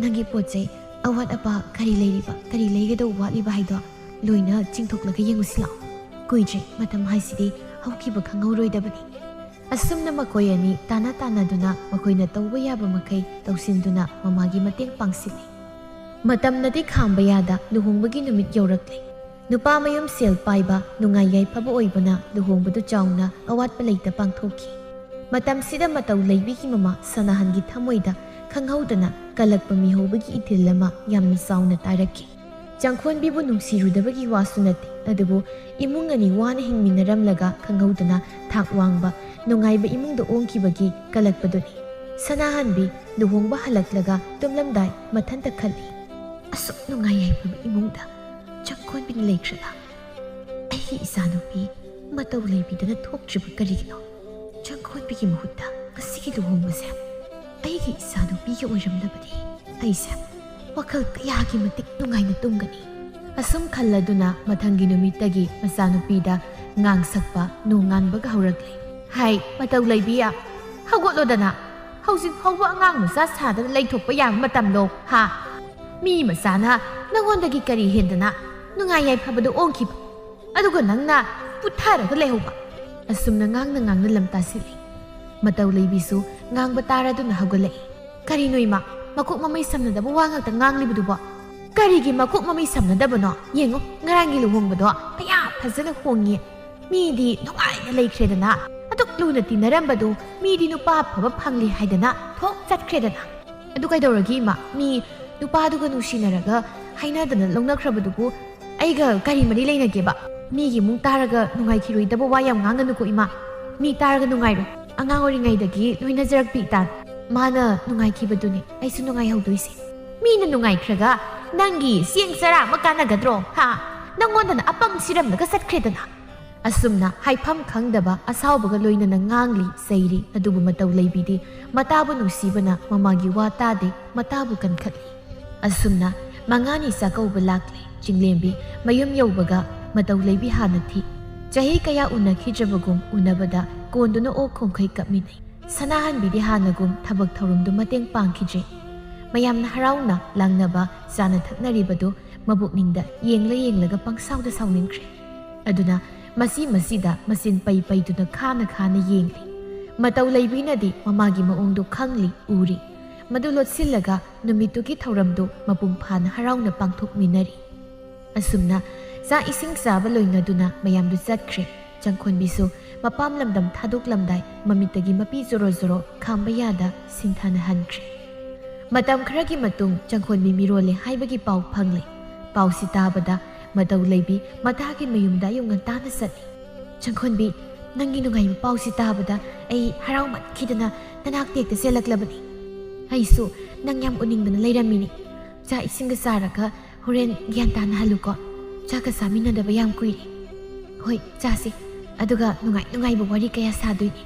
ꯅꯪꯒꯤ ꯄꯣꯠ ꯆꯩ ꯑꯋꯥꯠ ꯑꯄꯥ ꯀꯔꯤ ꯂꯩꯔꯤꯕ, ꯀꯔꯤ ꯂꯩꯒꯗꯧꯕ ꯋꯥꯠꯂꯤꯕ ꯍꯥꯏꯗꯣ ꯂꯣꯏꯅ ꯆꯤꯡꯊꯣꯛꯂꯒ ꯌꯦꯡꯉꯨꯁꯤ ꯂꯥꯛꯑꯣ꯫ ꯀꯨꯏꯗ꯭ꯔꯦ, ꯃꯇꯝ ꯍꯥꯏꯁꯤꯗꯤ ꯍꯧꯈꯤꯕ ꯈꯪꯍꯧꯔꯣꯏꯗꯕꯅꯤ꯫ ꯑꯁꯨꯝꯅ ꯃꯈꯣꯏ ꯑꯅꯤ ꯇꯥꯟꯅ ꯇꯥꯟꯅꯗꯨꯅ ꯃꯈꯣꯏꯅ ꯇꯧꯕ ꯌꯥꯕ ꯃꯈꯩ ꯇꯧꯁꯤꯟꯗꯨꯅ ꯃꯃꯥꯒꯤ ꯃꯇꯦꯡ ꯄꯥꯡꯁꯤꯜꯂꯤ꯫ ꯃꯇꯝꯅꯗꯤ ꯈꯥꯝꯕ ꯌꯥꯗ ꯂꯨꯍꯣꯡꯕꯒꯤ ꯅꯨꯃꯤꯠ ꯌꯧꯔꯛꯂꯦ꯫ ꯅꯨꯄꯥ ꯃꯌꯨꯝ ꯁꯦꯜ ꯄꯥꯏꯕ, ꯅꯨꯡꯉꯥꯏ ꯌꯥꯏꯐꯕ ꯑꯣꯏꯕꯅ ꯂꯨꯍꯣꯡꯕꯗꯨ ꯆꯥꯎꯅ ꯑꯋꯥꯠꯄ ꯂꯩꯇ ꯄꯥꯡꯊꯣꯛꯈꯤ꯫ ꯃꯇꯝꯁꯤꯗ ꯃꯇꯧ ꯂꯩꯕꯤꯒꯤ ꯃꯃꯥ ꯁꯅꯥꯍꯟꯒꯤ ꯊꯃꯣꯏꯗ ꯈꯪꯍꯧꯗꯅ ꯀꯜꯂꯛꯄ ꯃꯤꯍꯧꯕꯒꯤ ꯏꯊꯤꯜ ꯑꯃ ꯌꯥꯝꯅ ꯆꯥꯎꯅ ꯇꯥꯔꯛꯈꯤ꯫ ꯆꯪꯈꯣꯟꯕꯤꯕꯨ ꯅꯨꯡꯁꯤꯔꯨꯗꯕꯒꯤ ꯋꯥꯁꯨ ꯅꯠꯇꯦ, ꯑꯗꯨꯕꯨ ꯏꯃꯨꯡ ꯑꯅꯤ ꯋꯥꯅ ꯍꯤꯡꯃꯤꯟꯅꯔꯝꯂꯒ ꯈꯪꯍꯧꯗꯅ ꯊꯥꯛ ꯋꯥꯡꯕ, ꯅꯨꯡꯉꯥꯏꯕ ꯏꯃꯨꯡꯗ ꯑꯣꯡꯈꯤꯕꯒꯤ ꯀꯜꯂꯛꯄꯗꯨꯅꯤ꯫ ꯁꯅꯥꯍꯟꯕꯤ ꯂꯨꯍꯣꯡꯕ ꯍꯜꯂꯛꯂꯒ ꯇꯨꯝꯂꯝꯗꯥꯏ ꯃꯊꯟꯇ ꯈꯜꯂꯤ, "ꯑꯁꯨꯛ ꯅꯨꯡꯉꯥꯏ ꯌꯥꯏꯐꯕ ꯏꯃꯨꯡꯗ ꯆꯪꯈꯣꯟꯕꯤꯅ ꯂꯩꯈ꯭ꯔꯒ ꯑꯩꯒꯤ ꯏꯆꯥꯅꯨꯄꯤ ꯃꯇꯧ ꯂꯩꯕꯤꯗꯅ ꯊꯣꯛꯇ꯭ꯔꯤꯕ ꯀꯔꯤꯒꯤꯅꯣ? ꯆꯪꯈꯣꯟꯕꯤꯒꯤ ꯃꯍꯨꯠꯇ ꯉꯁꯤꯒꯤ ꯂꯨꯍꯣꯡꯕꯁꯦ ꯑꯩꯒꯤ ꯏꯆꯥꯅꯨꯄꯤꯒꯤ ꯑꯣꯏꯔꯝꯂꯕꯗꯤ ꯑꯩꯁꯦ ꯋꯥꯈꯜ ꯀꯌꯥꯒꯤ ꯃꯇꯤꯛ ꯅꯨꯡꯉꯥꯏꯅ ꯇꯨꯝꯒꯅꯤ?" ꯑꯁꯨꯝ ꯈꯜꯂꯗꯨꯅ ꯃꯊꯪꯒꯤ ꯅꯨꯃꯤꯠꯇꯒꯤ ꯃꯆꯥꯅꯨꯄꯤꯗ ꯉꯥꯡꯁꯛꯄ ꯅꯣꯡꯉꯥꯟꯕꯒ ꯍꯧꯔꯛꯂꯦ꯫ "ꯍꯥꯏ, ꯃꯇꯧ ꯂꯩꯕꯤꯌꯥ, ꯍꯧꯒꯠꯂꯣꯗꯅ꯫ ꯍꯧꯖꯤꯛ ꯐꯥꯎꯕ ꯑꯉꯥꯡ ꯃꯆꯥ ꯁꯥꯗꯅ ꯂꯩꯊꯣꯛꯄ ꯌꯥꯕ ꯃꯇꯝꯂꯣ, ꯍꯥ? ꯃꯤ ꯃꯆꯥꯅ ꯅꯉꯣꯟꯗꯒꯤ ꯀꯔꯤ ꯍꯦꯟꯗꯅ ꯅꯨꯡꯉꯥꯏ ꯌꯥꯏꯐꯕꯗ ꯑꯣꯟꯈꯤꯕ? ꯑꯗꯨꯒ ꯅꯪꯅ ꯄꯨꯊꯔꯒ ꯂꯩꯍꯧꯕ?" ꯑꯁꯨꯝꯅ ꯉꯥꯡꯅ ꯉꯥꯡꯅ ꯂꯝ ꯇꯥꯁꯤꯜꯂꯤ꯫ ꯃꯇꯧ ꯂꯩꯕꯤꯁꯨ ꯉꯥꯡꯕ ꯇꯥꯔꯗꯨꯅ ꯍꯧꯒꯠꯂꯛꯏ꯫ "ꯀꯔꯤꯅꯣ ꯏꯃꯥ, ꯃꯀꯣꯛ ꯃꯃꯩ ꯁꯝꯅꯗꯕ ꯋꯥ ꯉꯥꯛꯇ ꯉꯥꯡꯂꯤꯕꯗꯨꯕꯣ? ꯀꯔꯤꯒꯤ ꯃꯀꯣꯛ ꯃꯃꯩ ꯁꯝꯅꯗꯕꯅꯣ? ꯌꯦꯡꯉꯣ, ꯉꯔꯥꯡꯒꯤ ꯂꯨꯍꯣꯡꯕꯗꯣ ꯀꯌꯥ ꯐꯖꯅ ꯍꯣꯡꯉꯤ꯫ ꯃꯤꯗꯤ ꯅꯨꯡꯉꯥꯏꯅ ꯂꯩꯈ꯭ꯔꯦꯗꯅ, ꯑꯗꯨꯛ ꯂꯨꯅ ꯇꯤꯟꯅꯔꯝꯕꯗꯨ ꯃꯤꯗꯤ ꯅꯨꯄꯥ ꯑꯐꯕ ꯐꯪꯂꯦ ꯍꯥꯏꯗꯅ ꯊꯣꯛ ꯆꯠꯈ꯭ꯔꯦꯗꯅ꯫ ꯑꯗꯨ ꯀꯩꯗꯧꯔꯒꯦ ꯏꯃꯥ? ꯃꯤ ꯅꯨꯄꯥꯗꯨꯒ ꯅꯨꯡꯁꯤꯅꯔꯒ ꯍꯥꯏꯅꯗꯅ ꯂꯧꯅꯈ꯭ꯔꯕꯗꯨꯕꯨ ꯑꯩꯒ ꯀꯔꯤ ꯃꯔꯤ ꯂꯩꯅꯒꯦꯕ? ꯃꯤꯒꯤ ꯏꯃꯨꯡ ꯇꯥꯔꯒ ꯅꯨꯡꯉꯥꯏꯈꯤꯔꯣꯏꯗꯕ ꯋꯥ ꯌꯥꯝ ꯉꯥꯡꯒꯅꯨꯀꯣ ꯏꯃꯥ꯫ ꯃꯤ ꯇꯥꯔꯒ ꯅꯨꯡꯉꯥꯏꯔꯣꯏ꯫ ꯑꯉꯥꯡ ꯑꯣꯏꯔꯤꯉꯩꯗꯒꯤ ꯂꯣꯏꯅꯖꯔꯛꯄꯤ ꯏꯇꯥꯅꯤ꯫ ꯃꯥꯅ ꯅꯨꯡꯉꯥꯏꯈꯤꯕꯗꯨꯅꯤ ꯑꯩꯁꯨ ꯅꯨꯡꯉꯥꯏꯍꯧꯗꯣꯏꯁꯦ꯫ ꯃꯤꯅ ꯅꯨꯡꯉꯥꯏꯈ꯭ꯔꯒ ꯅꯪꯒꯤ ꯆꯦꯡ ꯆꯔꯥ ꯑꯃ ꯀꯥꯟꯅꯒꯗ꯭ꯔꯣ? ꯍꯥ? ꯅꯪꯉꯣꯟꯗꯅ ꯑꯄꯪ ꯁꯤꯔꯝꯂꯒ ꯆꯠꯈ꯭ꯔꯦꯗꯅ꯫" ꯑꯁꯨꯝꯅ ꯍꯥꯏꯐꯝ ꯈꯪꯗꯕ ꯑꯁꯥꯎꯕꯒ ꯂꯣꯏꯅꯅ ꯉꯥꯡꯂꯤ ꯆꯩꯔꯤ꯫ ꯑꯗꯨꯕꯨ ꯃꯇꯧ ꯂꯩꯕꯤꯗꯤ ꯃꯇꯥꯕꯨ ꯅꯨꯡꯁꯤꯕꯅ ꯃꯃꯥꯒꯤ ꯋꯥ ꯇꯥꯗꯦ, ꯃꯇꯥꯕꯨ ꯀꯟꯈꯠꯂꯤ꯫ ꯑꯁꯨꯝꯅ ꯃꯉꯥꯅꯤ ꯆꯥꯛꯀꯧꯕ ꯂꯥꯛꯂꯦ꯫ ꯆꯤꯡꯂꯦꯝꯕꯤ ꯃꯌꯨꯝ ꯌꯧꯕꯒ ꯃꯇꯧ ꯂꯩꯕꯤ ꯍꯥꯟꯅ ꯊꯤ꯫ ꯆꯍꯤ ꯀꯌꯥ ꯎꯅꯈꯤꯗ꯭ꯔꯕꯒꯨꯝ ꯎꯅꯕꯗ ꯀꯣꯟꯗꯨꯅ ꯑꯣꯛ ꯈꯣꯡꯈꯩ ꯀꯞꯃꯤꯟꯅꯩ꯫ ꯁꯅꯥꯍꯟꯕꯤꯗꯤ ꯍꯥꯟꯅꯒꯨꯝ ꯊꯕꯛ ꯊꯧꯔꯝꯗꯨ ꯃꯇꯦꯡ ꯄꯥꯡꯈꯤꯗ꯭ꯔꯦ꯫ ꯃꯌꯥꯝꯅ ꯍꯔꯥꯎꯅ ꯂꯥꯡꯅꯕ ꯆꯥꯅ ꯊꯛꯅꯔꯤꯕꯗꯨ ꯃꯕꯨꯛꯅꯤꯡꯗ ꯌꯦꯡꯂ ꯌꯦꯡꯂꯒ ꯄꯪꯁꯥꯎꯗ ꯁꯥꯎꯅꯤꯡꯈ꯭ꯔꯦ꯫ ꯑꯗꯨꯅ ꯃꯁꯤ ꯃꯁꯤꯗ ꯃꯆꯤꯟ ꯄꯩ ꯄꯩꯗꯨꯅ ꯈꯥꯅ ꯈꯥꯅ ꯌꯦꯡꯂꯤ꯫ ꯃꯇꯧ ꯂꯩꯕꯤꯅꯗꯤ ꯃꯃꯥꯒꯤ ꯃꯑꯣꯡꯗꯨ ꯈꯪꯂꯤ, ꯎꯔꯤ꯫ ꯃꯗꯨ ꯂꯣꯠꯁꯤꯜꯂꯒ ꯅꯨꯃꯤꯠꯇꯨꯒꯤ ꯊꯧꯔꯝꯗꯨ ꯃꯄꯨꯡ ꯐꯥꯅ ꯍꯔꯥꯎꯅ ꯄꯥꯡꯊꯣꯛꯃꯤꯟꯅꯔꯤ꯫ ꯑꯁꯨꯝꯅ ꯆꯥꯛ ꯏꯁꯤꯡ ꯆꯥꯕ ꯂꯣꯏꯅꯗꯨꯅ ꯃꯌꯥꯝꯗꯨ ꯆꯠꯈ꯭ꯔꯦ꯫ ꯆꯪꯈꯣꯟꯕꯤꯁꯨ ꯃꯄꯥꯝ ꯂꯝꯗꯝ ꯊꯥꯗꯣꯛꯂꯝꯗꯥꯏ ꯃꯃꯤꯠꯇꯒꯤ ꯃꯄꯤ ꯖꯣꯔꯣ ꯖꯣꯔꯣ ꯈꯥꯝꯕ ꯌꯥꯗ ꯁꯤꯡꯊꯥꯅ ꯍꯟꯈ꯭ꯔꯦ꯫ ꯃꯇꯝ ꯈꯔꯒꯤ ꯃꯇꯨꯡ ꯆꯪꯈꯣꯟꯕꯤ ꯃꯤꯔꯣꯜꯂꯦ ꯍꯥꯏꯕꯒꯤ ꯄꯥꯎ ꯐꯪꯂꯦ꯫ ꯄꯥꯎꯁꯤ ꯇꯥꯕꯗ ꯃꯇꯧ ꯂꯩꯕꯤ ꯃꯇꯥꯒꯤ ꯃꯌꯨꯝꯗ ꯑꯌꯨꯛ ꯉꯟꯇꯥꯅ ꯆꯠꯂꯤ꯫ "ꯆꯪꯈꯣꯟꯕꯤ, ꯅꯪꯒꯤ ꯅꯨꯡꯉꯥꯏꯕ ꯄꯥꯎꯁꯤ ꯇꯥꯕꯗ ꯑꯩ ꯍꯔꯥꯎꯃꯟꯈꯤꯗꯅ ꯅꯅꯥꯛꯇ ꯍꯦꯛꯇ ꯆꯦꯜꯂꯛꯂꯕꯅꯤ꯫ ꯑꯩꯁꯨ ꯅꯪ ꯌꯥꯝ ꯎꯅꯤꯡꯗꯅ ꯂꯩꯔꯝꯃꯤꯅꯤ꯫ ꯆꯥꯛ ꯏꯁꯤꯡꯒ ꯆꯥꯔꯒ ꯍꯣꯔꯦꯟ ꯒ꯭ꯌꯥꯟ ꯇꯥꯅ ꯍꯜꯂꯨꯀꯣ꯫ ꯆꯥꯛꯀ ꯆꯥꯃꯤꯟꯅꯗꯕ ꯌꯥꯝ ꯀꯨꯏꯔꯦ꯫ ꯍꯣꯏ, ꯆꯥꯁꯤ꯫ ꯑꯗꯨꯒ ꯅꯨꯡꯉꯥꯏ ꯅꯨꯡꯉꯥꯏꯕ ꯋꯥꯔꯤ ꯀꯌꯥ ꯁꯥꯗꯣꯏꯅꯤ꯫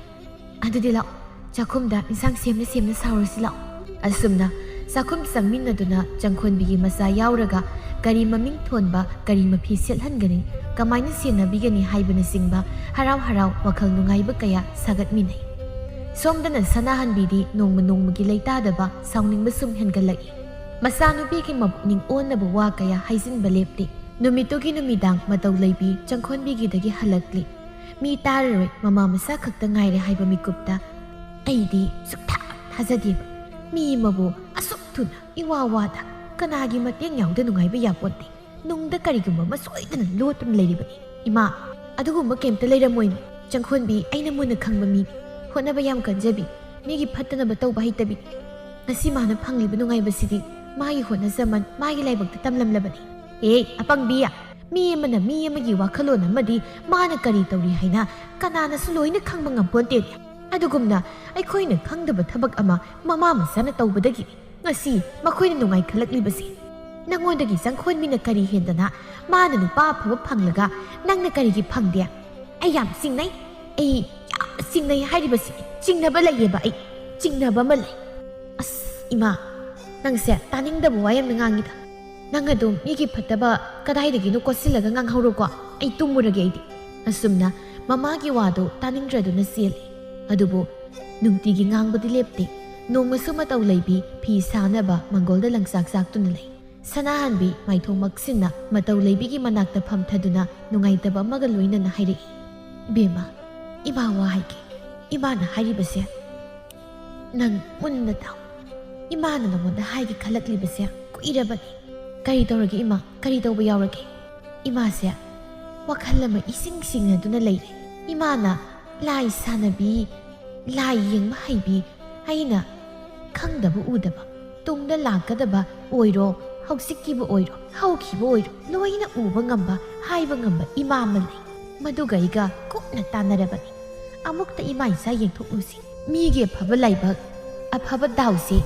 ꯑꯗꯨꯗꯤ ꯂꯥꯛꯑꯣ, ꯆꯥꯛꯈꯨꯝꯗ ꯏꯟꯁꯥꯡ ꯁꯦꯝꯅ ꯁꯦꯝꯅ ꯁꯥꯎꯔꯁꯤ ꯂꯥꯛꯑꯣ꯫" ꯑꯁꯨꯝꯅ ꯆꯥꯛꯈꯨꯝ ꯆꯪꯃꯤꯟꯅꯗꯨꯅ ꯆꯪꯈꯣꯟꯕꯤꯒꯤ ꯃꯆꯥ ꯌꯥꯎꯔꯒ ꯀꯔꯤ ꯃꯃꯤꯡ ꯊꯣꯟꯕ, ꯀꯔꯤ ꯃꯐꯤ ꯁꯦꯠꯍꯟꯒꯅꯤ, ꯀꯃꯥꯏꯅ ꯁꯦꯟꯅꯕꯤꯒꯅꯤ ꯍꯥꯏꯕꯅꯆꯤꯡꯕ ꯍꯔꯥꯎ ꯍꯔꯥꯎ ꯋꯥꯈꯜ ꯅꯨꯡꯉꯥꯏꯕ ꯀꯌꯥ ꯁꯥꯒꯠꯃꯤꯟꯅꯩ꯫ ꯁꯣꯝꯗꯅ ꯁꯅꯥꯍꯟꯕꯤꯗꯤ ꯅꯣꯡꯃ ꯅꯣꯡꯃꯒꯤ ꯂꯩꯇꯥꯗꯕ ꯁꯥꯎꯅꯤꯡꯕ ꯁꯨꯝ ꯍꯦꯟꯒꯠꯂꯛꯏ꯫ ꯃꯆꯥꯅꯨꯄꯤꯒꯤ ꯃꯄꯨꯛꯅꯤꯡ ꯑꯣꯟꯅꯕ ꯋꯥ ꯀꯌꯥ ꯍꯥꯏꯖꯤꯟꯕ ꯂꯦꯞꯇꯦ꯫ ꯅꯨꯃꯤꯠꯇꯨꯒꯤ ꯅꯨꯃꯤꯗꯥꯡ ꯃꯇꯧ ꯂꯩꯕꯤ ꯆꯪꯈꯣꯟꯕꯤꯒꯤꯗꯒꯤ ꯍꯜꯂꯛꯂꯤ꯫ ꯃꯤ ꯇꯥꯔꯔꯣꯏ, ꯃꯃꯥ ꯃꯆꯥ ꯈꯛꯇ ꯉꯥꯏꯔꯦ ꯍꯥꯏꯕ ꯃꯤꯀꯨꯞꯇ꯫ ꯑꯩꯗꯤ ꯁꯨꯛꯊꯥ ꯊꯥꯖꯗꯦꯕ꯫ ꯃꯤ ꯑꯃꯕꯨ ꯑꯁꯨꯛ ꯊꯨꯅ ꯏꯋꯥ ꯋꯥꯗ ꯀꯅꯥꯒꯤ ꯃꯇꯦꯡ ꯌꯥꯎꯗ ꯅꯨꯡꯉꯥꯏꯕ ꯌꯥꯄꯣꯠꯇꯦ꯫ ꯅꯨꯡꯗ ꯀꯔꯤꯒꯨꯝꯕ ꯑꯃ ꯁꯣꯏꯗꯅ ꯂꯣꯠꯇꯨꯅ ꯂꯩꯔꯤꯕꯅꯤ꯫ ꯏꯃꯥ, ꯑꯗꯨꯒꯨꯝꯕ ꯀꯩꯝꯇ ꯂꯩꯔꯝꯃꯣꯏ꯫ ꯆꯪꯈꯣꯟꯕꯤ, ꯑꯩꯅ ꯃꯨꯟꯅ ꯈꯪꯕ ꯃꯤꯅꯤ꯫ ꯍꯣꯠꯅꯕ ꯌꯥꯝ ꯀꯟꯖꯕꯤ, ꯃꯤꯒꯤ ꯐꯠꯇꯅꯕ ꯇꯧꯕ ꯍꯩꯇꯕꯤ꯫ ꯉꯁꯤ ꯃꯥꯅ ꯐꯪꯂꯤꯕ ꯅꯨꯡꯉꯥꯏꯕꯁꯤꯗꯤ ꯃꯥꯒꯤ ꯍꯣꯠꯅꯖꯃꯟ, ꯃꯥꯒꯤ ꯂꯥꯏꯕꯛꯇ ꯇꯝꯂꯝꯂꯕꯅꯤ꯫ ꯑꯦ, ꯑꯄꯪꯕꯤ, ꯃꯤ ꯑꯃꯅ ꯃꯤ ꯑꯃꯒꯤ ꯋꯥꯈꯜꯂꯣꯟ ꯑꯃꯗꯤ ꯃꯥꯅ ꯀꯔꯤ ꯇꯧꯔꯤ ꯍꯥꯏꯅ ꯀꯅꯥꯅꯁꯨ ꯂꯣꯏꯅ ꯈꯪꯕ ꯉꯝꯄꯣꯟꯇꯦꯅꯦ꯫ ꯑꯗꯨꯒꯨꯝꯅ ꯑꯩꯈꯣꯏꯅ ꯈꯪꯗꯕ ꯊꯕꯛ ꯑꯃ ꯃꯃꯥ ꯃꯆꯥꯅ ꯇꯧꯕꯗꯒꯤ ꯉꯁꯤ ꯃꯈꯣꯏꯅ ꯅꯨꯡꯉꯥꯏꯈꯠꯂꯛꯂꯤꯕꯁꯤ꯫ ꯅꯉꯣꯟꯗꯒꯤ ꯆꯪꯈꯣꯟꯕꯤꯅ ꯀꯔꯤ ꯍꯦꯟꯗꯅ ꯃꯥꯅ ꯅꯨꯄꯥ ꯑꯐꯕ ꯐꯪꯂꯒ ꯅꯪꯅ ꯀꯔꯤꯒꯤ ꯐꯪꯗꯦ? ꯑꯩ ꯌꯥꯝ ꯆꯤꯡꯅꯩ꯫ ꯑꯩ ꯌꯥꯝ ꯆꯤꯡꯅꯩ ꯍꯥꯏꯔꯤꯕꯁꯤ꯫ ꯆꯤꯡꯅꯕ ꯂꯩꯌꯦꯕ ꯑꯩ꯫ ꯆꯤꯡꯅꯕ ꯑꯃ ꯂꯩ꯫ ꯑꯁ, ꯏꯃꯥ, ꯅꯪꯁꯦ ꯇꯥꯅꯤꯡꯗꯕ ꯋꯥ ꯌꯥꯝꯅ ꯉꯥꯡꯉꯤꯗ꯫ ꯅꯪ ꯑꯗꯨꯝ ꯃꯤꯒꯤ ꯐꯠꯇꯕ ꯀꯗꯥꯏꯗꯒꯤꯅꯣ ꯀꯣꯠꯁꯤꯜꯂꯒ ꯉꯥꯡꯍꯧꯔꯣꯀꯣ꯫ ꯑꯩ ꯇꯨꯝꯃꯨꯔꯒꯦ ꯑꯩꯗꯤ꯫ ꯑꯁꯨꯝꯅ ꯃꯃꯥꯒꯤ ꯋꯥꯗꯨ ꯇꯥꯅꯤꯡꯗ꯭ꯔꯗꯨꯅ ꯆꯦꯜꯂꯤ꯫ ꯑꯗꯨꯕꯨ ꯅꯨꯡꯇꯤꯒꯤ ꯉꯥꯡꯕꯗꯤ ꯂꯦꯞꯇꯦ꯫ ꯅꯣꯡꯃꯁꯨ ꯃꯇꯧ ꯂꯩꯕꯤ ꯐꯤ ꯁꯥꯅꯕ ꯃꯪꯒꯣꯜꯗ ꯂꯪꯆꯥꯛ ꯆꯥꯛꯇꯨꯅ ꯂꯩ꯫ ꯁꯅꯥꯍꯟꯕꯤ ꯃꯥꯏꯊꯣꯡ ꯃꯛꯁꯤꯟꯅ ꯃꯇꯧ ꯂꯩꯕꯤꯒꯤ ꯃꯅꯥꯛꯇ ꯐꯝꯊꯗꯨꯅ ꯅꯨꯡꯉꯥꯏꯇꯕ ꯑꯃꯒ ꯂꯣꯏꯅꯅ ꯍꯥꯏꯔꯛꯏ, "ꯏꯕꯦꯝꯃ, ꯏꯃꯥ ꯋꯥ ꯍꯥꯏꯒꯦ꯫ ꯏꯃꯥꯅ ꯍꯥꯏꯔꯤꯕꯁꯦ ꯅꯪ ꯃꯨꯟꯅ ꯇꯥꯎ꯫ ꯏꯃꯥꯅ ꯅꯉꯣꯟꯗ ꯍꯥꯏꯒꯦ ꯈꯜꯂꯛꯂꯤꯕꯁꯦ ꯀꯨꯏꯔꯕꯅꯤ꯫" "ꯀꯔꯤ ꯇꯧꯔꯒꯦ ꯏꯃꯥ? ꯀꯔꯤ ꯇꯧꯕ ꯌꯥꯎꯔꯒꯦ?" "ꯏꯃꯥꯁꯦ ꯋꯥꯈꯜ ꯑꯃ ꯏꯁꯤꯡ ꯁꯤꯡꯅꯗꯨꯅ ꯂꯩꯔꯦ꯫ ꯏꯃꯥꯅ ꯂꯥꯏ ꯁꯥꯟꯅꯕꯤ, ꯂꯥꯏ ꯌꯦꯡꯕ ꯍꯩꯕꯤ, ꯑꯩꯅ ꯈꯪꯗꯕ ꯎꯗꯕ, ꯇꯨꯡꯗ ꯂꯥꯛꯀꯗꯕ ꯑꯣꯏꯔꯣ, ꯍꯧꯖꯤꯛꯀꯤꯕꯨ ꯑꯣꯏꯔꯣ, ꯍꯧꯈꯤꯕ ꯑꯣꯏꯔꯣ, ꯂꯣꯏꯅ ꯎꯕ ꯉꯝꯕ, ꯍꯥꯏꯕ ꯉꯝꯕ ꯏꯃꯥ ꯑꯃ ꯂꯩ꯫ ꯃꯗꯨꯒ ꯑꯩꯒ ꯀꯨꯞꯅ ꯇꯥꯟꯅꯔꯕꯅꯤ꯫ ꯑꯃꯨꯛꯇ ꯏꯃꯥ ꯏꯆꯥ ꯌꯦꯡꯊꯣꯛꯂꯨꯁꯤ꯫ ꯃꯤꯒꯤ ꯑꯐꯕ ꯂꯥꯏꯕꯛ, ꯑꯐꯕ ꯗꯥꯎꯁꯦ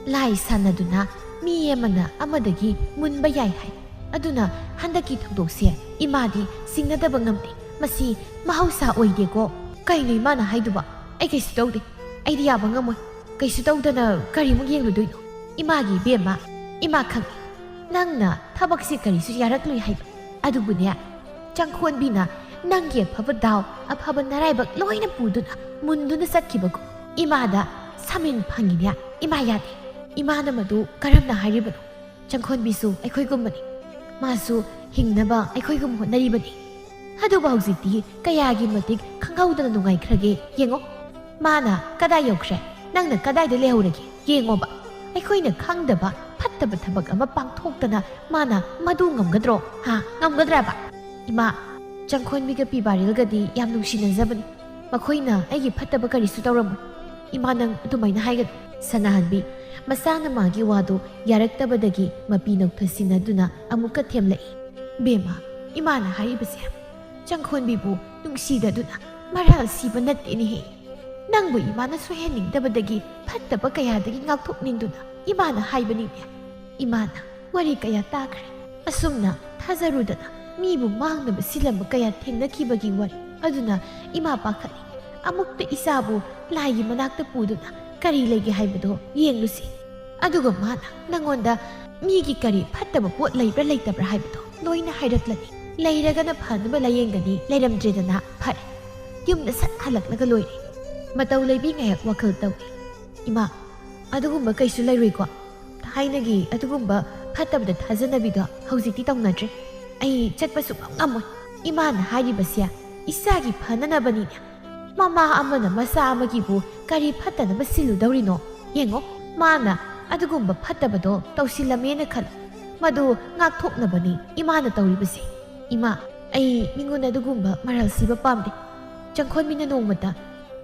ꯂꯥꯏ ꯁꯥꯟꯅꯗꯨꯅ ꯃꯤ ꯑꯃꯅ ꯑꯃꯗꯒꯤ ꯃꯨꯟꯕ ꯌꯥꯏ ꯍꯥꯏ꯫ ꯑꯗꯨꯅ ꯍꯟꯗꯛꯀꯤ ꯊꯧꯗꯣꯛꯁꯦ ꯏꯃꯥꯗꯤ ꯁꯤꯡꯅꯗꯕ ꯉꯝꯗꯦ꯫ ꯃꯁꯤ ꯃꯍꯧꯁꯥ ꯑꯣꯏꯗꯦꯀꯣ꯫" "ꯀꯩꯅꯣ ꯏꯃꯥꯅ ꯍꯥꯏꯗꯨꯕ? ꯑꯩ ꯀꯩꯁꯨ ꯇꯧꯗꯦ꯫ ꯑꯩꯗꯤ ꯌꯥꯕ ꯉꯝꯃꯣꯏ꯫ ꯀꯩꯁꯨ ꯇꯧꯗꯅ ꯀꯔꯤꯃꯨꯛ ꯌꯦꯡꯂꯨꯗꯣꯏꯅꯣ?" ꯏꯃꯥꯒꯤ ꯏꯕꯦꯝꯃ, ꯏꯃꯥ ꯈꯪꯉꯤ, ꯅꯪꯅ ꯊꯕꯛꯁꯤ ꯀꯔꯤꯁꯨ ꯌꯥꯔꯛꯂꯣꯏ ꯍꯥꯏꯕ꯫ ꯑꯗꯨꯕꯨꯅꯦ, ꯆꯪꯈꯣꯟꯕꯤꯅ ꯅꯪꯒꯤ ꯑꯐꯕ ꯗꯥꯎ, ꯑꯐꯕ ꯅꯔꯥꯏꯕꯛ ꯂꯣꯏꯅ ꯄꯨꯗꯨꯅ, ꯃꯨꯟꯗꯨꯅ ꯆꯠꯈꯤꯕꯒꯨꯝ ꯏꯃꯥꯗ ꯁꯥꯃꯤꯟ ꯐꯪꯉꯤꯅꯦ꯫ ꯏꯃꯥ ꯌꯥꯗꯦ꯫ ꯏꯃꯥꯅ ꯃꯗꯨ ꯀꯔꯝꯅ ꯍꯥꯏꯔꯤꯕꯅꯣ? ꯆꯪꯈꯣꯟꯕꯤꯁꯨ ꯑꯩꯈꯣꯏꯒꯨꯝꯕꯅꯤ꯫ ꯃꯥꯁꯨ ꯍꯤꯡꯅꯕ ꯑꯩꯈꯣꯏꯒꯨꯝ ꯍꯣꯠꯅꯔꯤꯕꯅꯤ꯫ ꯑꯗꯨꯕꯨ ꯍꯧꯖꯤꯛꯇꯤ ꯀꯌꯥꯒꯤ ꯃꯇꯤꯛ ꯈꯪꯍꯧꯗꯅ ꯅꯨꯡꯉꯥꯏꯈ꯭ꯔꯒꯦ ꯌꯦꯡꯉꯣ꯫ ꯃꯥꯅ ꯀꯗꯥꯏ ꯌꯧꯈ꯭ꯔꯦ? ꯅꯪꯅ ꯀꯗꯥꯏꯗ ꯂꯩꯍꯧꯔꯒꯦ? ꯌꯦꯡꯉꯣꯕ꯫ ꯑꯩꯈꯣꯏꯅ ꯈꯪꯗꯕ ꯐꯠꯇꯕ ꯊꯕꯛ ꯑꯃ ꯄꯥꯡꯊꯣꯛꯇꯅ ꯃꯥꯅ ꯃꯗꯨ ꯉꯝꯒꯗ꯭ꯔꯣ? ꯍꯥ? ꯉꯝꯒꯗ꯭ꯔꯕ? ꯏꯃꯥ, ꯆꯪꯈꯣꯟꯕꯤꯒ ꯄꯤꯕꯥꯔꯤꯜꯒꯗꯤ ꯌꯥꯝ ꯅꯨꯡꯁꯤꯅꯖꯕꯅꯤ꯫ ꯃꯈꯣꯏꯅ ꯑꯩꯒꯤ ꯐꯠꯇꯕ ꯀꯔꯤꯁꯨ ꯇꯧꯔꯝꯃꯣꯏ꯫ ꯏꯃꯥ, ꯅꯪ ꯑꯗꯨꯃꯥꯏꯅ ꯍꯥꯏꯒꯅꯨ꯫ ꯁꯅꯥꯍꯟꯕꯤ ꯃꯁꯥꯅ ꯃꯥꯒꯤ ꯋꯥꯗꯨ ꯌꯥꯔꯛꯇꯕꯗꯒꯤ ꯃꯄꯤ ꯅꯧꯊꯁꯤꯟꯅꯗꯨꯅ ꯑꯃꯨꯛꯀ ꯊꯦꯝꯂꯛꯏ꯫ ꯕꯦꯝꯃ, ꯏꯃꯥꯅ ꯍꯥꯏꯔꯤꯕꯁꯦ ꯆꯪꯈꯣꯟꯕꯤꯕꯨ ꯅꯨꯡꯁꯤꯗꯗꯨꯅ ꯃꯔꯥꯜ ꯁꯤꯕ ꯅꯠꯇꯦꯅꯦꯍꯦ꯫ ꯅꯪꯕꯨ ꯏꯃꯥꯅ ꯁꯣꯏꯍꯟꯅꯤꯡꯗꯕꯗꯒꯤ, ꯐꯠꯇꯕ ꯀꯌꯥꯗꯒꯤ ꯉꯥꯛꯊꯣꯛꯅꯤꯡꯗꯨꯅ ꯏꯃꯥꯅ ꯍꯥꯏꯕꯅꯤꯅꯦ꯫ ꯏꯃꯥꯅ ꯋꯥꯔꯤ ꯀꯌꯥ ꯇꯥꯈ꯭ꯔꯦ꯫ ꯑꯁꯨꯝꯅ ꯊꯥꯖꯔꯨꯗꯅ ꯃꯤꯕꯨ ꯃꯥꯡꯅꯕ ꯁꯤꯜꯂꯝꯕ ꯀꯌꯥ ꯊꯦꯡꯅꯈꯤꯕꯒꯤ ꯋꯥꯔꯤ꯫ ꯑꯗꯨꯅ ꯏꯃꯥ ꯄꯥꯈꯠꯂꯤ꯫ ꯑꯃꯨꯛꯇ ꯏꯆꯥꯕꯨ ꯂꯥꯏꯒꯤ ꯃꯅꯥꯛꯇ ꯄꯨꯗꯨꯅ ꯀꯔꯤ ꯂꯩꯒꯦ ꯍꯥꯏꯕꯗꯣ ꯌꯦꯡꯂꯨꯁꯤ꯫ ꯑꯗꯨꯒ ꯃꯥꯅ ꯅꯪꯉꯣꯟꯗ ꯃꯤꯒꯤ ꯀꯔꯤ ꯐꯠꯇꯕ ꯄꯣꯠ ꯂꯩꯕ꯭ꯔꯥ ꯂꯩꯇꯕ꯭ꯔꯥ ꯍꯥꯏꯕꯗꯣ ꯂꯣꯏꯅ ꯍꯥꯏꯔꯛꯂꯅꯤ꯫ ꯂꯩꯔꯒꯅ ꯐꯅꯕ ꯂꯥꯌꯦꯡꯒꯅꯤ, ꯂꯩꯔꯝꯗ꯭ꯔꯦꯗꯅ ꯐꯔꯦ꯫ ꯌꯨꯝꯗ ꯁꯠ ꯍꯜꯂꯛꯂꯒ ꯂꯣꯏꯔꯦ꯫ ꯃꯇꯧ ꯂꯩꯕꯤ ꯉꯥꯏꯍꯥꯛ ꯋꯥꯈꯜ ꯇꯧꯏ꯫ ꯏꯃꯥ, ꯑꯗꯨꯒꯨꯝꯕ ꯀꯩꯁꯨ ꯂꯩꯔꯣꯏꯀꯣ? ꯊꯥꯏꯅꯒꯤ ꯑꯗꯨꯒꯨꯝꯕ ꯐꯠꯇꯕꯗ ꯊꯥꯖꯅꯕꯤꯗꯣ ꯍꯧꯖꯤꯛꯇꯤ ꯇꯧꯅꯗ꯭ꯔꯦ꯫ ꯑꯩ ꯆꯠꯄ ꯁꯨꯡꯉꯝ ꯉꯝꯃꯣꯏ꯫ ꯏꯃꯥꯅ ꯍꯥꯏꯔꯤꯕꯁꯦ ꯏꯆꯥꯒꯤ ꯐꯅꯅꯕꯅꯤꯅꯦ꯫ ꯃꯃꯥ ꯑꯃꯅ ꯃꯆꯥ ꯑꯃꯒꯤꯕꯨ ꯀꯔꯤ ꯐꯠꯇꯅꯕ ꯁꯤꯜꯂꯨꯗꯧꯔꯤꯅꯣ? ꯌꯦꯡꯉꯣ, ꯃꯥꯅ ꯑꯗꯨꯒꯨꯝꯕ ꯐꯠꯇꯕꯗꯣ ꯇꯧꯁꯤꯜꯂꯝꯃꯦꯅ ꯈꯜꯂꯣ꯫ ꯃꯗꯨ ꯉꯥꯛꯊꯣꯛꯅꯕꯅꯤ ꯏꯃꯥꯅ ꯇꯧꯔꯤꯕꯁꯦ꯫ ꯏꯃꯥ, ꯑꯩ ꯃꯤꯉꯣꯟꯗ ꯑꯗꯨꯒꯨꯝꯕ ꯃꯔꯜ ꯁꯤꯕ ꯄꯥꯝꯗꯦ꯫ ꯆꯪꯈꯣꯟꯕꯤꯅ ꯅꯣꯡꯃꯇ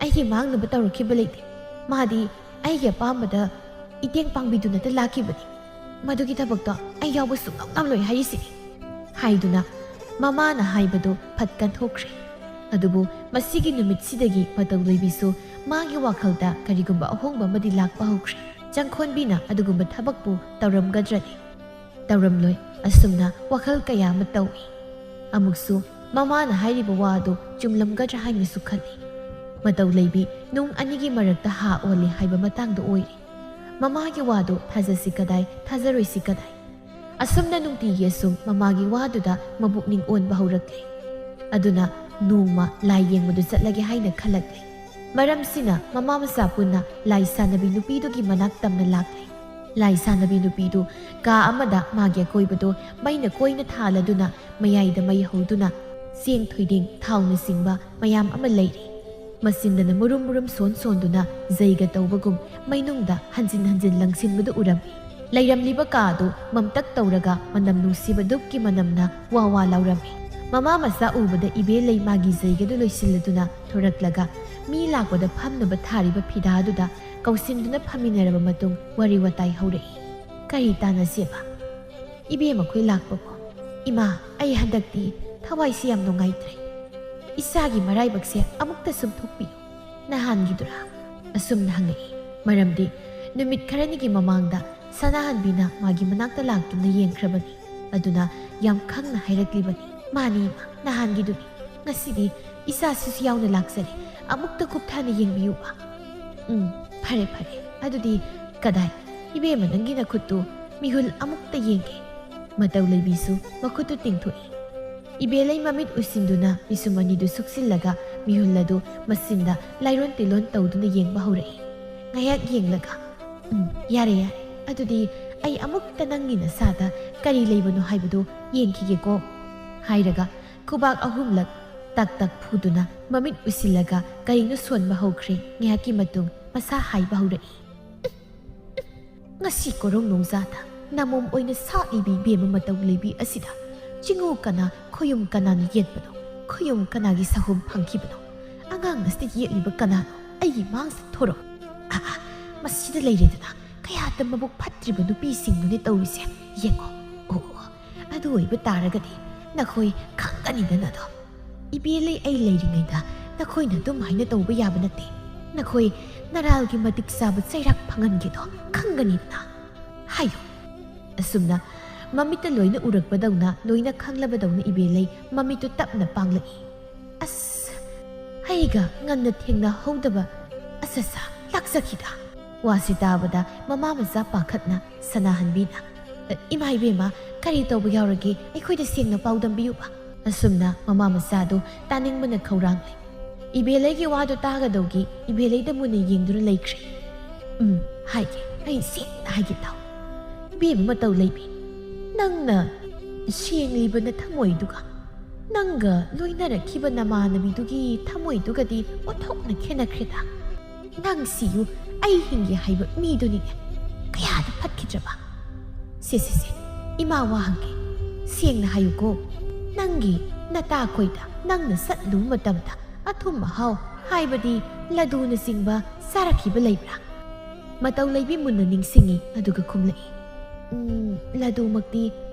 ꯑꯩꯒꯤ ꯃꯥꯡꯅꯕ ꯇꯧꯔꯛꯈꯤꯕ ꯂꯩꯇꯦ꯫ ꯃꯥꯗꯤ ꯑꯩꯒꯤ ꯑꯄꯥꯝꯕꯗ ꯏꯇꯦꯡ ꯄꯥꯡꯕꯤꯗꯨꯅꯇ ꯂꯥꯛꯈꯤꯕꯅꯤ꯫ ꯃꯗꯨꯒꯤ ꯊꯕꯛꯇꯣ ꯑꯩ ꯌꯥꯎꯕ ꯁꯨꯡꯉꯝ ꯉꯝꯂꯣꯏ ꯍꯥꯏꯔꯤꯁꯤꯅꯤ꯫ ꯍꯥꯏꯗꯨꯅ ꯃꯃꯥꯅ ꯍꯥꯏꯕꯗꯨ ꯐꯠ ꯀꯟꯊꯣꯛꯈ꯭ꯔꯦ꯫ ꯑꯗꯨꯕꯨ ꯃꯁꯤꯒꯤ ꯅꯨꯃꯤꯠꯁꯤꯗꯒꯤ ꯃꯇꯧ ꯂꯣꯏꯕꯤꯁꯨ ꯃꯥꯒꯤ ꯋꯥꯈꯜꯗ ꯀꯔꯤꯒꯨꯝꯕ ꯑꯍꯣꯡꯕ ꯑꯃꯗꯤ ꯂꯥꯛꯄ ꯍꯧꯈ꯭ꯔꯦ꯫ ꯆꯪꯈꯣꯟꯕꯤꯅ ꯑꯗꯨꯒꯨꯝꯕ ꯊꯕꯛꯄꯨ ꯇꯧꯔꯝꯒꯗ꯭ꯔꯅꯤ? ꯇꯧꯔꯝꯂꯣꯏ꯫ ꯑꯁꯨꯝꯅ ꯋꯥꯈꯜ ꯀꯌꯥ ꯑꯃ ꯇꯧꯏ꯫ ꯑꯃꯨꯛꯁꯨ ꯃꯃꯥꯅ ꯍꯥꯏꯔꯤꯕ ꯋꯥ ꯑꯗꯨ ꯆꯨꯝꯂꯝꯒꯗ꯭ꯔꯥ ꯍꯥꯏꯅꯁꯨ ꯈꯜꯂꯤ꯫ ꯃꯇꯧ ꯂꯩꯕꯤ ꯅꯨꯡ ꯑꯅꯤꯒꯤ ꯃꯔꯛꯇ ꯍꯥ ꯑꯣꯜꯂꯤ ꯍꯥꯏꯕ ꯃꯇꯥꯡꯗ ꯑꯣꯏꯔꯤ꯫ ꯃꯃꯥꯒꯤ ꯋꯥꯗꯨ ꯊꯥꯖꯁꯤ ꯀꯗꯥꯏ, ꯊꯥꯖꯔꯣꯏꯁꯤ ꯀꯗꯥꯏ? ꯑꯁꯨꯝꯅ ꯅꯨꯡꯇꯤꯒꯤ ꯑꯁꯨꯝ ꯃꯃꯥꯒꯤ ꯋꯥꯗꯨꯗ ꯃꯕꯨꯛꯅꯤꯡ ꯑꯣꯟꯕ ꯍꯧꯔꯛꯂꯦ꯫ ꯑꯗꯨꯅ ꯅꯣꯡꯃ ꯂꯥꯏ ꯌꯦꯡꯕꯗꯨ ꯆꯠꯂꯒꯦ ꯍꯥꯏꯅ ꯈꯜꯂꯛꯂꯦ꯫ ꯃꯔꯝꯁꯤꯅ ꯃꯃꯥ ꯃꯆꯥ ꯄꯨꯟꯅ ꯂꯥꯏ ꯁꯥꯟꯅꯕꯤ ꯅꯨꯄꯤꯗꯨꯒꯤ ꯃꯅꯥꯛ ꯇꯝꯅ ꯂꯥꯛꯂꯦ꯫ ꯂꯥꯏ ꯁꯥꯟꯅꯕꯤ ꯅꯨꯄꯤꯗꯨ ꯀꯥ ꯑꯃꯗ ꯃꯥꯒꯤ ꯑꯀꯣꯏꯕꯗꯨ ꯃꯩꯅ ꯀꯣꯏꯅ ꯊꯥꯜꯂꯗꯨꯅ ꯃꯌꯥꯏꯗ ꯃꯩ ꯍꯧꯗꯨꯅ ꯆꯦꯡ, ꯊꯣꯏꯗꯤꯡ, ꯊꯥꯎꯅꯆꯤꯡꯕ ꯃꯌꯥꯝ ꯑꯃ ꯂꯩꯔꯤ꯫ ꯃꯆꯤꯟꯗꯅ ꯃꯨꯔꯨꯝ ꯃꯨꯔꯨꯝ ꯁꯣꯟ ꯁꯣꯟꯗꯨꯅ ꯖꯩꯒ ꯇꯧꯕꯒꯨꯝ ꯃꯩꯅꯨꯡꯗ ꯍꯟꯖꯤꯟ ꯍꯟꯖꯤꯟ ꯂꯪꯁꯤꯟꯕꯗꯨ ꯎꯔꯝꯃꯤ꯫ ꯂꯩꯔꯝꯂꯤꯕ ꯀꯥ ꯑꯗꯨ ꯃꯝꯇꯛ ꯇꯧꯔꯒ ꯃꯅꯝ ꯅꯨꯡꯁꯤꯕ ꯙꯨꯞꯀꯤ ꯃꯅꯝꯅ ꯋꯥ ꯋꯥ ꯂꯥꯎꯔꯝꯃꯤ꯫ ꯃꯃꯥ ꯃꯆꯥ ꯎꯕꯗ ꯏꯕꯦ ꯂꯩꯃꯥꯒꯤ ꯖꯩꯒꯗꯨ ꯂꯣꯏꯁꯤꯜꯂꯗꯨꯅ ꯊꯣꯔꯛꯂꯒ ꯃꯤ ꯂꯥꯛꯄꯗ ꯐꯝꯅꯕ ꯊꯥꯔꯤꯕ ꯐꯤꯗꯥꯗꯨꯗ ꯀꯧꯁꯤꯟꯗꯨꯅ ꯐꯝꯃꯤꯟꯅꯔꯕ ꯃꯇꯨꯡ ꯋꯥꯔꯤ ꯋꯥꯇꯥꯏ ꯍꯧꯔꯛꯏ꯫ "ꯀꯔꯤ ꯇꯥꯟꯅꯁꯦꯕ? ꯏꯕꯦꯝꯃꯈꯣꯏ ꯂꯥꯛꯄꯕꯨ? ꯏꯃꯥ, ꯑꯩ ꯍꯟꯗꯛꯇꯤ ꯊꯋꯥꯏꯁꯤ ꯌꯥꯝ ꯅꯨꯡꯉꯥꯏꯇ꯭ꯔꯦ꯫ ꯏꯆꯥꯒꯤ ꯃꯔꯥꯏꯕꯛꯁꯦ ꯑꯃꯨꯛꯇ ꯁꯨꯝ ꯊꯣꯛꯄꯤꯌꯨ꯫ ꯅꯍꯥꯟꯒꯤꯗꯨꯔꯥ?" ꯑꯁꯨꯝꯅ ꯍꯪꯉꯛꯏ꯫ ꯃꯔꯝꯗꯤ ꯅꯨꯃꯤꯠ ꯈꯔꯅꯤꯒꯤ ꯃꯃꯥꯡꯗ ꯁꯅꯥꯍꯟꯕꯤꯅ ꯃꯥꯒꯤ ꯃꯅꯥꯛꯇ ꯂꯥꯛꯇꯨꯅ ꯌꯦꯡꯈ꯭ꯔꯕꯅꯤ꯫ ꯑꯗꯨꯅ ꯌꯥꯝ ꯈꯪꯅ ꯍꯥꯏꯔꯛꯂꯤꯕꯅꯤ꯫ "ꯃꯥꯅꯤ ꯏꯃꯥ, ꯅꯍꯥꯟꯒꯤꯗꯨꯅꯤ꯫ ꯉꯁꯤꯗꯤ ꯏꯆꯥꯁꯤꯁꯨ ꯌꯥꯎꯅ ꯂꯥꯛꯆꯔꯦ꯫ ꯑꯃꯨꯛꯇ ꯀꯨꯞꯊꯅ ꯌꯦꯡꯕꯤꯌꯨꯕ꯫" "ꯎꯝ, ꯐꯔꯦ, ꯐꯔꯦ꯫ ꯑꯗꯨꯗꯤ ꯀꯗꯥꯏ? ꯏꯕꯦꯝꯃ, ꯅꯪꯒꯤ ꯅꯈꯨꯠꯇꯨ ꯃꯤꯍꯨꯜ ꯑꯃꯨꯛꯇ ꯌꯦꯡꯒꯦ꯫" ꯃꯇꯧ ꯂꯩꯕꯤꯁꯨ ꯃꯈꯨꯠꯇꯨ ꯇꯤꯡꯊꯣꯛꯏ꯫ ꯏꯕꯦꯂꯩ ꯃꯃꯤꯠ ꯎꯏꯁꯤꯟꯗꯨꯅ ꯄꯤꯁꯨꯝ ꯑꯅꯤꯗꯨ ꯁꯨꯛꯆꯤꯜꯂꯒ ꯃꯤꯍꯨꯜ ꯑꯗꯨ ꯃꯆꯤꯟꯗ ꯂꯥꯏꯔꯣꯟ ꯇꯤꯂꯣꯟ ꯇꯧꯗꯨꯅ ꯌꯦꯡꯕ ꯍꯧꯔꯛꯏ꯫ ꯉꯥꯏꯍꯥꯛ ꯌꯦꯡꯂꯒ, "ꯎꯝ, ꯌꯥꯔꯦ, ꯌꯥꯔꯦ꯫ ꯑꯗꯨꯗꯤ ꯑꯩ ꯑꯃꯨꯛꯇ ꯅꯪꯒꯤ ꯅꯁꯥꯗ ꯀꯔꯤ ꯂꯩꯕꯅꯣ ꯍꯥꯏꯕꯗꯨ ꯌꯦꯡꯈꯤꯒꯦꯀꯣ," ꯍꯥꯏꯔꯒ ꯈꯨꯕꯥꯛ ꯑꯍꯨꯝꯂꯛ ꯇꯛ ꯇꯛ ꯐꯨꯗꯨꯅ ꯃꯃꯤꯠ ꯎꯏꯁꯤꯜꯂꯒ ꯀꯔꯤꯅꯣ ꯁꯣꯟꯕ ꯍꯧꯈ꯭ꯔꯦ꯫ ꯉꯥꯏꯍꯥꯛꯀꯤ ꯃꯇꯨꯡ ꯃꯁꯥ ꯍꯥꯏꯕ ꯍꯧꯔꯛꯏ꯫ "ꯉꯁꯤ ꯀꯣꯔꯧ ꯅꯣꯡꯖꯥꯗ ꯅꯃꯣꯝ ꯑꯣꯏꯅ ꯁꯥꯠꯂꯤꯕꯤ ꯏꯕꯦꯝꯃ ꯃꯇꯧ ꯂꯩꯕꯤ ꯑꯁꯤꯗ ꯆꯤꯡꯉꯨ ꯀꯅꯥ, ꯈꯣꯌꯨꯝ ꯀꯅꯥꯅ ꯌꯦꯠꯄꯅꯣ? ꯈꯣꯌꯨꯝ ꯀꯅꯥꯒꯤ ꯁꯍꯨꯝ ꯐꯪꯈꯤꯕꯅꯣ? ꯑꯉꯥꯡ ꯑꯁꯤꯗ ꯌꯦꯠꯂꯤꯕ ꯀꯅꯥꯅꯣ? ꯑꯩꯒꯤ ꯃꯥꯡꯁꯤꯗ ꯊꯣꯔꯛꯎ꯫ ꯑꯥ, ꯑꯥ, ꯃꯁꯤꯗ ꯂꯩꯔꯦꯗꯅ, ꯀꯌꯥꯗ ꯃꯕꯨꯛ ꯐꯠꯇ꯭ꯔꯤꯕ ꯅꯨꯄꯤꯁꯤꯡꯗꯨꯅꯦ ꯇꯧꯔꯤꯁꯦ꯫ ꯌꯦꯡꯉꯣ, ꯑꯣ, ꯑꯣ, ꯑꯗꯨ ꯑꯣꯏꯕ ꯇꯥꯔꯒꯗꯤ ꯅꯈꯣꯏ ꯈꯪꯒꯅꯤꯗꯅ ꯑꯗꯣ꯫ ꯏꯕꯦꯂꯩ ꯑꯩ ꯂꯩꯔꯤꯉꯩꯗ ꯅꯈꯣꯏꯅ ꯑꯗꯨꯝ ꯍꯥꯏꯅ ꯇꯧꯕ ꯌꯥꯕ ꯅꯠꯇꯦ꯫ ꯅꯈꯣꯏ ꯅꯔꯥꯜꯒꯤ ꯃꯇꯤꯛ ꯆꯥꯕ ꯆꯩꯔꯥꯛ ꯐꯪꯍꯟꯒꯦꯗꯣ ꯈꯪꯒꯅꯤꯗꯅ꯫ ꯍꯥꯏꯌꯨ꯫" ꯑꯁꯨꯝꯅ ꯃꯃꯤꯠꯇ ꯂꯣꯏꯅ ꯎꯔꯛꯄꯗꯧꯅ, ꯂꯣꯏꯅ ꯈꯪꯂꯕꯗꯧꯅ ꯏꯕꯦꯂꯩ ꯃꯃꯤꯠꯇꯨ ꯇꯞꯅ ꯄꯥꯡꯂꯛꯏ꯫ "ꯑꯁ, ꯑꯩꯒ ꯉꯟꯅ ꯊꯦꯡꯅꯍꯧꯗꯕ ꯑꯁ, ꯑꯁ, ꯂꯥꯛꯆꯈꯤꯗ꯫ ꯋꯥꯁꯤ ꯇꯥꯕꯗ ꯃꯃꯥ ꯃꯆꯥ ꯄꯥꯈꯠꯅ ꯁꯅꯥꯍꯟꯕꯤꯅ, "ꯏꯃꯥ ꯏꯕꯦꯝꯃ, ꯀꯔꯤ ꯇꯧꯕ ꯌꯥꯎꯔꯒꯦ? ꯑꯩꯈꯣꯏꯗ ꯁꯦꯡꯅ ꯄꯥꯎꯗꯝꯕꯤꯌꯨꯕ꯫" ꯑꯁꯨꯝꯅ ꯃꯃꯥ ꯃꯆꯥꯗꯨ ꯇꯥꯅꯤꯡꯕꯅ ꯈꯧꯔꯥꯡꯂꯦ꯫ ꯏꯕꯦꯂꯩꯒꯤ ꯋꯥꯗꯨ ꯇꯥꯒꯗꯧꯒꯤ ꯏꯕꯦꯂꯩꯗ ꯃꯨꯟꯅ ꯌꯦꯡꯗꯨꯅ ꯂꯩꯈ꯭ꯔꯦ꯫ "ꯎꯝ, ꯍꯥꯏꯒꯦ, ꯑꯩ ꯁꯦꯡꯅ ꯍꯥꯏꯒꯦ ꯇꯥꯎ꯫ ꯏꯕꯦꯝꯃ ꯃꯇꯧ ꯂꯩꯕꯤ, ꯅꯪꯅ ꯁꯦꯡꯂꯤꯕ ꯅꯊꯃꯣꯏꯗꯨꯒ ꯅꯪꯒ ꯂꯣꯏꯅꯔꯛꯈꯤꯕ ꯅꯃꯥꯟꯅꯕꯤꯗꯨꯒꯤ ꯊꯃꯣꯏꯗꯨꯒꯗꯤ ꯑꯣꯟꯊꯣꯛꯅ ꯈꯦꯠꯅꯈ꯭ꯔꯦꯗ꯫ ꯅꯪꯁꯤꯌꯨ ꯑꯩ ꯍꯤꯡꯒꯦ ꯍꯥꯏꯕ ꯃꯤꯗꯨꯅꯤꯅꯦ꯫ ꯀꯌꯥꯗ ꯐꯠꯈꯤꯗ꯭ꯔꯕ꯫ ꯁꯦ, ꯁꯦ, ꯁꯦ, ꯏꯃꯥ ꯋꯥ ꯍꯪꯒꯦ꯫ ꯁꯦꯡꯅ ꯍꯥꯏꯌꯨꯀꯣ꯫ ꯅꯪꯒꯤ ꯅꯇꯥꯈꯣꯏꯗ ꯅꯪꯅ ꯆꯠꯂꯨꯕ ꯃꯇꯝꯗ ꯑꯊꯨꯝ ꯑꯍꯥꯎ ꯍꯥꯏꯕꯗꯤ ꯂꯗꯨꯅꯆꯤꯡꯕ ꯆꯥꯔꯛꯈꯤꯕ ꯂꯩꯕ꯭ꯔꯥ?" ꯃꯇꯧ ꯂꯩꯕꯤ ꯃꯨꯟꯅ ꯅꯤꯡꯁꯤꯡꯉꯤ, ꯑꯗꯨꯒ ꯈꯨꯝꯂꯛꯏ, "ꯎꯝ, ꯂꯗꯨꯃꯛꯇꯤ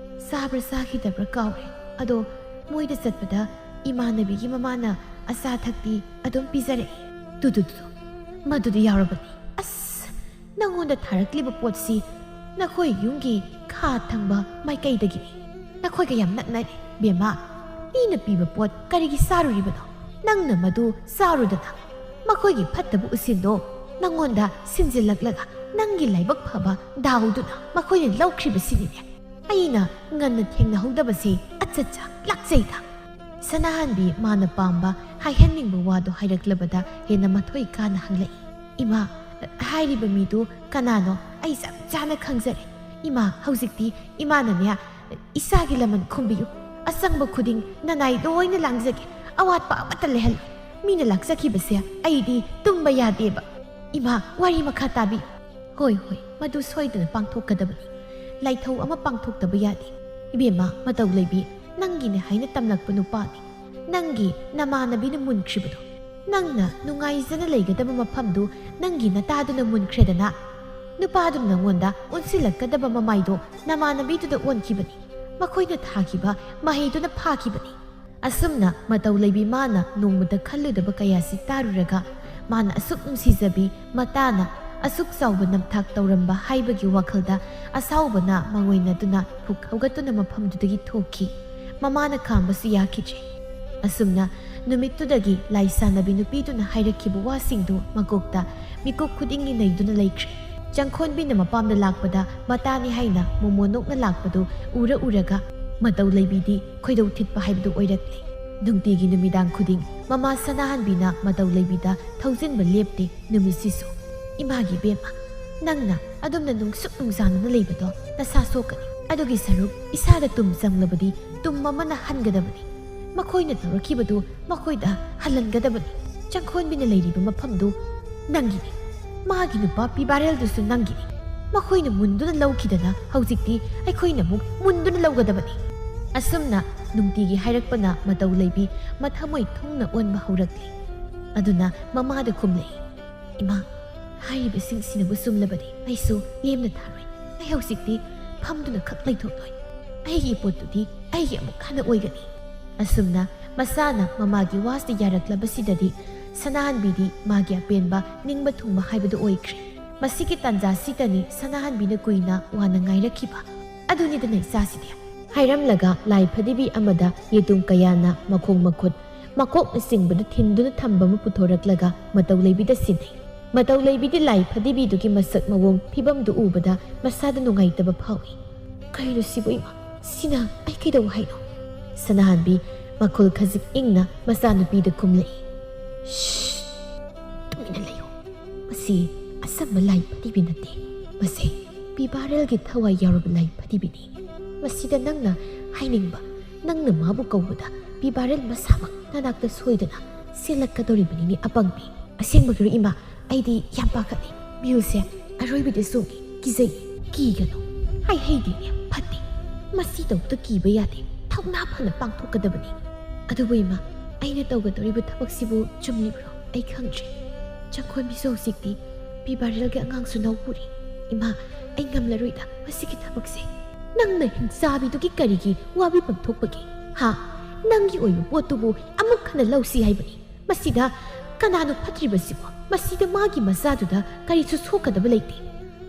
ꯆꯥꯕ꯭ꯔꯥ ꯆꯥꯈꯤꯗꯕ꯭ꯔꯥ ꯀꯥꯎꯔꯦ꯫ ꯑꯗꯣ ꯃꯣꯏꯗ ꯆꯠꯄꯗ ꯏꯃꯥꯟꯅꯕꯤꯒꯤ ꯃꯃꯥꯅ ꯑꯆꯥ ꯊꯛꯇꯤ ꯑꯗꯨꯝ ꯄꯤꯖꯔꯛꯏ꯫" "ꯇꯨ, ꯇꯨ, ꯇꯨ, ꯇꯨ, ꯃꯗꯨꯗꯤ ꯌꯥꯎꯔꯕꯅꯤ꯫ ꯑꯁ, ꯅꯪꯉꯣꯟꯗ ꯊꯥꯔꯛꯂꯤꯕ ꯄꯣꯠꯁꯤ ꯅꯈꯣꯏ ꯌꯨꯝꯒꯤ ꯈꯥ ꯊꯪꯕ ꯃꯥꯏꯀꯩꯗꯒꯤꯅꯤ꯫ ꯅꯈꯣꯏꯒ ꯌꯥꯝ ꯅꯛꯅꯔꯦ꯫ ꯕꯦꯝꯃ, ꯃꯤꯅ ꯄꯤꯕ ꯄꯣꯠ ꯀꯔꯤꯒꯤ ꯆꯥꯔꯨꯔꯤꯕꯅꯣ? ꯅꯪꯅ ꯃꯗꯨ ꯆꯥꯔꯨꯗꯅ ꯃꯈꯣꯏꯒꯤ ꯐꯠꯇꯕ ꯎꯁꯤꯟꯗꯣ ꯅꯪꯉꯣꯟꯗ ꯁꯤꯟꯖꯤꯜꯂꯛꯂꯒ ꯅꯪꯒꯤ ꯂꯥꯏꯕꯛ ꯐꯕ ꯗꯥꯎꯗꯨꯅ ꯃꯈꯣꯏꯅ ꯂꯧꯈ꯭ꯔꯤꯕꯁꯤꯅꯤꯅꯦ꯫ ꯑꯩꯅ ꯉꯟꯅ ꯊꯦꯡꯅꯍꯧꯗꯕꯁꯦ ꯑꯆꯠꯆꯥ ꯂꯥꯛꯆꯩꯗ꯫" ꯁꯅꯥꯍꯟꯕꯤ ꯃꯥꯅ ꯄꯥꯝꯕ ꯍꯥꯏꯍꯟꯅꯤꯡꯕ ꯋꯥꯗꯣ ꯍꯥꯏꯔꯛꯂꯕꯗ ꯍꯦꯟꯅ ꯃꯊꯣꯏ ꯀꯥꯅ ꯍꯪꯂꯛꯏ, "ꯏꯃꯥ, ꯍꯥꯏꯔꯤꯕ ꯃꯤꯗꯨ ꯀꯅꯥꯅꯣ? ꯑꯩ ꯆꯞ ꯆꯥꯅ ꯈꯪꯖꯔꯦ꯫ ꯏꯃꯥ, ꯍꯧꯖꯤꯛꯇꯤ ꯏꯃꯥꯅꯅꯦ, ꯏꯆꯥꯒꯤ ꯂꯃꯟ ꯈꯨꯝꯕꯤꯌꯨ꯫ ꯑꯆꯪꯕ ꯈꯨꯗꯤꯡ ꯅꯅꯥꯏ ꯂꯣꯏꯅ ꯂꯥꯡꯖꯒꯦ꯫ ꯑꯋꯥꯠꯄ ꯑꯃꯠꯇ ꯂꯩꯍꯜꯂꯣꯏ꯫ ꯃꯤꯅ ꯂꯥꯛꯆꯈꯤꯕꯁꯦ ꯑꯩꯗꯤ ꯇꯨꯝꯕ ꯌꯥꯗꯦꯕ꯫ ꯏꯃꯥ, ꯋꯥꯔꯤ ꯃꯈꯥ ꯇꯥꯕꯤꯌꯨ꯫" "ꯍꯣꯏ, ꯍꯣꯏ, ꯃꯗꯨ ꯁꯣꯏꯗꯅ ꯄꯥꯡꯊꯣꯛꯀꯗꯕꯅꯤ꯫ ꯂꯥꯏꯊꯧ ꯑꯃ ꯄꯥꯡꯊꯣꯛꯇꯕ ꯌꯥꯗꯦ꯫ ꯏꯕꯦꯝꯃ, ꯃꯇꯧ ꯂꯩꯕꯤ, ꯅꯪꯒꯤꯅꯦ ꯍꯥꯏꯅ ꯇꯝꯂꯛꯄ ꯅꯨꯄꯥꯅꯤ꯫ ꯅꯪꯒꯤ ꯅꯃꯥꯟꯅꯕꯤꯅ ꯃꯨꯟꯈ꯭ꯔꯤꯕꯗꯣ, ꯅꯪꯅ ꯅꯨꯡꯉꯥꯏꯖꯅ ꯂꯩꯒꯗꯕ ꯃꯐꯝꯗꯨ ꯅꯪꯒꯤ ꯅꯇꯥꯗꯨꯅ ꯃꯨꯟꯈ꯭ꯔꯦꯗꯅ꯫ ꯅꯨꯄꯥꯗꯨꯅ ꯅꯪꯉꯣꯟꯗ ꯑꯣꯟꯁꯤꯜꯂꯛꯀꯗꯕ ꯃꯃꯥꯏꯗꯣ ꯅꯃꯥꯟꯅꯕꯤꯗꯨꯗ ꯑꯣꯟꯈꯤꯕꯅꯤ꯫ ꯃꯈꯣꯏꯅ ꯊꯥꯈꯤꯕ ꯃꯍꯩꯗꯨꯅ ꯐꯥꯈꯤꯕꯅꯤ꯫" ꯑꯁꯨꯝꯅ ꯃꯇꯧ ꯂꯩꯕꯤ ꯃꯥꯅ ꯅꯣꯡꯃꯇ ꯈꯜꯂꯨꯗꯕ ꯀꯌꯥꯁꯤ ꯇꯥꯔꯨꯔꯒ, ꯃꯥꯅ ꯑꯁꯨꯛ ꯅꯨꯡꯁꯤꯖꯕꯤ ꯃꯇꯥꯅ ꯑꯁꯨꯛ ꯆꯥꯎꯕ ꯅꯝꯊꯥꯛ ꯇꯧꯔꯝꯕ ꯍꯥꯏꯕꯒꯤ ꯋꯥꯈꯜꯗ ꯑꯁꯥꯎꯕꯅ ꯃꯉꯣꯏꯅꯗꯨꯅ ꯐꯨꯛ ꯍꯧꯒꯠꯇꯨꯅ ꯃꯐꯝꯗꯨꯗꯒꯤ ꯊꯣꯛꯈꯤ꯫ ꯃꯃꯥꯅ ꯈꯥꯝꯕꯁꯨ ꯌꯥꯈꯤꯗ꯭ꯔꯦ꯫ ꯑꯁꯨꯝꯅ ꯅꯨꯃꯤꯠꯇꯨꯗꯒꯤ ꯂꯥꯏ ꯁꯥꯟꯅꯕꯤ ꯅꯨꯄꯤꯗꯨꯅ ꯍꯥꯏꯔꯛꯈꯤꯕ ꯋꯥꯁꯤꯡꯗꯨ ꯃꯀꯣꯛꯇ ꯃꯤꯀꯨꯞ ꯈꯨꯗꯤꯡꯒꯤ ꯅꯩꯗꯨꯅ ꯂꯩꯈ꯭ꯔꯦ꯫ ꯆꯪꯈꯣꯟꯕꯤꯅ ꯃꯄꯥꯝꯗ ꯂꯥꯛꯄꯗ ꯃꯇꯥꯅꯤ ꯍꯥꯏꯅ ꯃꯣꯃꯣꯟ ꯅꯣꯛꯅ ꯂꯥꯛꯄꯗꯨ ꯎꯔ ꯎꯔꯒ ꯃꯇꯧ ꯂꯩꯕꯤꯗꯤ ꯈꯣꯏꯗꯧ ꯊꯤꯠꯄ ꯍꯥꯏꯕꯗꯨ ꯑꯣꯏꯔꯛꯂꯦ꯫ ꯅꯨꯡꯇꯤꯒꯤ ꯅꯨꯃꯤꯗꯥꯡ ꯈꯨꯗꯤꯡ ꯃꯃꯥ ꯁꯅꯥꯍꯟꯕꯤꯅ ꯃꯇꯧ ꯂꯩꯕꯤꯗ ꯊꯧꯖꯤꯟꯕ ꯂꯦꯞꯇꯦ꯫ ꯅꯨꯃꯤꯠꯁꯤꯁꯨ, "ꯏꯃꯥꯒꯤ ꯏꯕꯦꯝꯃ, ꯅꯪꯅ ꯑꯗꯨꯝꯅ ꯅꯨꯡꯁꯨꯛ ꯅꯨꯡꯖꯥꯅꯅ ꯂꯩꯕꯗꯣ ꯅꯁꯥ ꯁꯣꯛꯀꯅꯤ꯫ ꯑꯗꯨꯒꯤ ꯁꯔꯨꯛ ꯏꯁꯥꯗ ꯇꯨꯝ ꯆꯪꯂꯕꯗꯤ ꯇꯨꯝ ꯑꯃꯅ ꯍꯟꯒꯗꯕꯅꯤ꯫ ꯃꯈꯣꯏꯅ ꯇꯧꯔꯛꯈꯤꯕꯗꯨ ꯃꯈꯣꯏꯗ ꯍꯜꯍꯟꯒꯗꯕꯅꯤ꯫ ꯆꯪꯈꯣꯟꯕꯤꯅ ꯂꯩꯔꯤꯕ ꯃꯐꯝꯗꯨ ꯅꯪꯒꯤꯅꯤ꯫ ꯃꯥꯒꯤ ꯅꯨꯄꯥ ꯄꯤꯕꯥꯔꯦꯜꯗꯨꯁꯨ ꯅꯪꯒꯤꯅꯤ꯫ ꯃꯈꯣꯏꯅ ꯃꯨꯟꯗꯨꯅ ꯂꯧꯈꯤꯗꯅ ꯍꯧꯖꯤꯛꯇꯤ ꯑꯩꯈꯣꯏꯅ ꯑꯃꯨꯛ ꯃꯨꯟꯗꯨꯅ ꯂꯧꯒꯗꯕꯅꯤ"꯫ ꯑꯁꯨꯝꯅ ꯅꯨꯡꯇꯤꯒꯤ ꯍꯥꯏꯔꯛꯄꯅ ꯃꯇꯧ ꯂꯩꯕꯤ ꯃꯊꯃꯣꯏ ꯊꯨꯡꯅ ꯑꯣꯟꯕ ꯍꯧꯔꯛꯂꯤ꯫ ꯑꯗꯨꯅ ꯃꯃꯥꯗ ꯈꯨꯝꯂꯛꯏ, "ꯏꯃꯥ, ꯍꯥꯏꯔꯤꯕꯁꯤꯡꯁꯤꯅꯕꯨ ꯆꯨꯝꯂꯕꯗꯤ ꯑꯩꯁꯨ ꯂꯦꯝꯅ ꯊꯥꯔꯣꯏ꯫ ꯑꯩ ꯍꯧꯖꯤꯛꯇꯤ ꯐꯝꯗꯨꯅ ꯈꯛ ꯂꯩꯊꯣꯛꯂꯣꯏ꯫ ꯑꯩꯒꯤ ꯏꯄꯣꯠꯇꯨꯗꯤ ꯑꯩꯒꯤ ꯑꯃꯨꯛ ꯍꯟꯅ ꯑꯣꯏꯒꯅꯤ"꯫ ꯑꯁꯨꯝꯅ ꯃꯁꯥꯅ ꯃꯃꯥꯒꯤ ꯋꯥꯁꯤꯗ ꯌꯥꯔꯛꯂꯕꯁꯤꯗꯗꯤ ꯁꯅꯥꯍꯟꯕꯤꯗꯤ ꯃꯥꯒꯤ ꯑꯄꯦꯟꯕ ꯅꯤꯡꯕ ꯊꯨꯡꯕ ꯍꯥꯏꯕꯗꯨ ꯑꯣꯏꯈ꯭ꯔꯦ꯫ ꯃꯁꯤꯒꯤ ꯇꯥꯟꯖꯥꯁꯤꯗꯅꯤ ꯁꯅꯥꯍꯟꯕꯤꯅ ꯀꯨꯏꯅ ꯋꯥꯅ ꯉꯥꯏꯔꯛꯈꯤꯕ꯫ "ꯑꯗꯨꯅꯤꯗꯅ ꯏꯆꯥꯁꯤꯗꯤ"꯫ ꯍꯥꯏꯔꯝꯂꯒ ꯂꯥꯏ ꯐꯗꯤꯕꯤ ꯑꯃꯗ ꯌꯦꯇꯨꯝ ꯀꯌꯥꯅ ꯃꯈꯣꯡ ꯃꯈꯨꯠ, ꯃꯀꯣꯛꯅꯆꯤꯡꯕꯗꯨ ꯊꯤꯟꯗꯨꯅ ꯊꯝꯕ ꯑꯃ ꯄꯨꯊꯣꯔꯛꯂꯒ ꯃꯇꯧ ꯂꯩꯕꯤꯗ ꯁꯤꯟꯅꯩ꯫ ꯃꯇꯧ ꯂꯩꯕꯤꯗꯤ ꯂꯥꯏ ꯐꯗꯤꯕꯤꯗꯨꯒꯤ ꯃꯁꯛ ꯃꯑꯣꯡ ꯐꯤꯕꯝꯗꯨ ꯎꯕꯗ ꯃꯁꯥꯗ ꯅꯨꯡꯉꯥꯏꯇꯕ ꯐꯥꯎꯏ꯫ "ꯀꯩꯅꯣ ꯁꯤꯕꯨ ꯏꯃꯥ? ꯁꯤꯅ ꯑꯩ ꯀꯩꯗꯧ ꯍꯥꯏꯅꯣ?" ꯁꯅꯥꯍꯟꯕꯤ ꯃꯈꯨꯜ ꯈꯖꯤꯛ ꯏꯪꯅ ꯃꯆꯥꯅꯨꯄꯤꯗ ꯈꯨꯝꯂꯛꯏ꯫ "ꯁ꯭ꯁ! ꯇꯨꯃꯤꯟꯅ ꯂꯩꯌꯨ꯫ ꯃꯁꯤ ꯑꯆꯝꯕ ꯂꯥꯏ ꯐꯗꯤꯕꯤ ꯅꯠꯇꯦ꯫ ꯃꯁꯤ ꯄꯤꯕꯥꯔꯦꯜꯒꯤ ꯊꯋꯥꯏ ꯌꯥꯎꯔꯕ ꯂꯥꯏ ꯐꯗꯤꯕꯤꯅꯤ꯫ ꯃꯁꯤꯗ ꯅꯪꯅ ꯍꯥꯏꯅꯤꯡꯕ, ꯅꯪꯅ ꯃꯥꯕꯨ ꯀꯧꯕꯗ ꯄꯤꯕꯥꯔꯦꯜ ꯃꯁꯥꯃꯛ ꯅꯅꯥꯛꯇ ꯁꯣꯏꯗꯅ ꯆꯦꯜꯂꯛꯀꯗꯧꯔꯤꯕꯅꯤꯅꯦ ꯑꯄꯪꯕꯤ"꯫ "ꯑꯁꯦꯡꯕꯒꯤꯔꯣ ꯏꯃꯥ? ꯑꯩꯗꯤ ꯌꯥꯝ ꯄꯥꯈꯠꯂꯤ꯫ ꯕꯤꯜꯁꯦ ꯑꯔꯣꯏꯕꯤꯗ ꯆꯣꯡꯉꯤ꯫ ꯀꯤꯖꯩ"꯫ "ꯀꯤꯒꯅꯨ꯫ ꯍꯥꯏꯍꯩꯗꯦꯅꯦ, ꯐꯠꯇꯦ꯫ ꯃꯁꯤ ꯇꯧꯕꯗ ꯀꯤꯕ ꯌꯥꯗꯦ꯫ ꯊꯧꯅꯥ ꯐꯅ ꯄꯥꯡꯊꯣꯛꯀꯗꯕꯅꯤ"꯫ "ꯑꯗꯨꯕꯨ ꯏꯃꯥ, ꯑꯩꯅ ꯇꯧꯒꯗꯧꯔꯤꯕ ꯊꯕꯛꯁꯤꯕꯨ ꯆꯨꯝꯂꯤꯕ꯭ꯔꯣ? ꯑꯩ ꯈꯪꯗ꯭ꯔꯦ꯫ ꯆꯪꯈꯣꯟꯕꯤꯁꯨ ꯍꯧꯖꯤꯛꯇꯤ ꯄꯤꯕꯥꯔꯦꯜꯒꯤ ꯑꯉꯥꯡꯁꯨ ꯅꯧꯄꯨꯔꯤ꯫ ꯏꯃꯥ, ꯑꯩ ꯉꯝꯂꯔꯣꯏꯗ ꯃꯁꯤꯒꯤ ꯊꯕꯛꯁꯦ"꯫ "ꯅꯪꯅ ꯍꯤꯡꯆꯥꯕꯤꯗꯨꯒꯤ ꯀꯔꯤꯒꯤ ꯋꯥꯕꯤꯐꯝ ꯊꯣꯛꯄꯒꯦ? ꯍꯥ? ꯅꯪꯒꯤ ꯑꯣꯏꯕ ꯄꯣꯠꯇꯨꯕꯨ ꯑꯃꯨꯛ ꯍꯟꯅ ꯂꯧꯁꯤ ꯍꯥꯏꯕꯅꯤ꯫ ꯃꯁꯤꯗ ꯀꯅꯥꯅꯣ ꯐꯠꯇ꯭ꯔꯤꯕꯁꯤꯕꯣ? ꯃꯁꯤꯗ ꯃꯥꯒꯤ ꯃꯆꯥꯗꯨꯗ ꯀꯔꯤꯁꯨ ꯁꯣꯛꯀꯗꯕ ꯂꯩꯇꯦ"꯫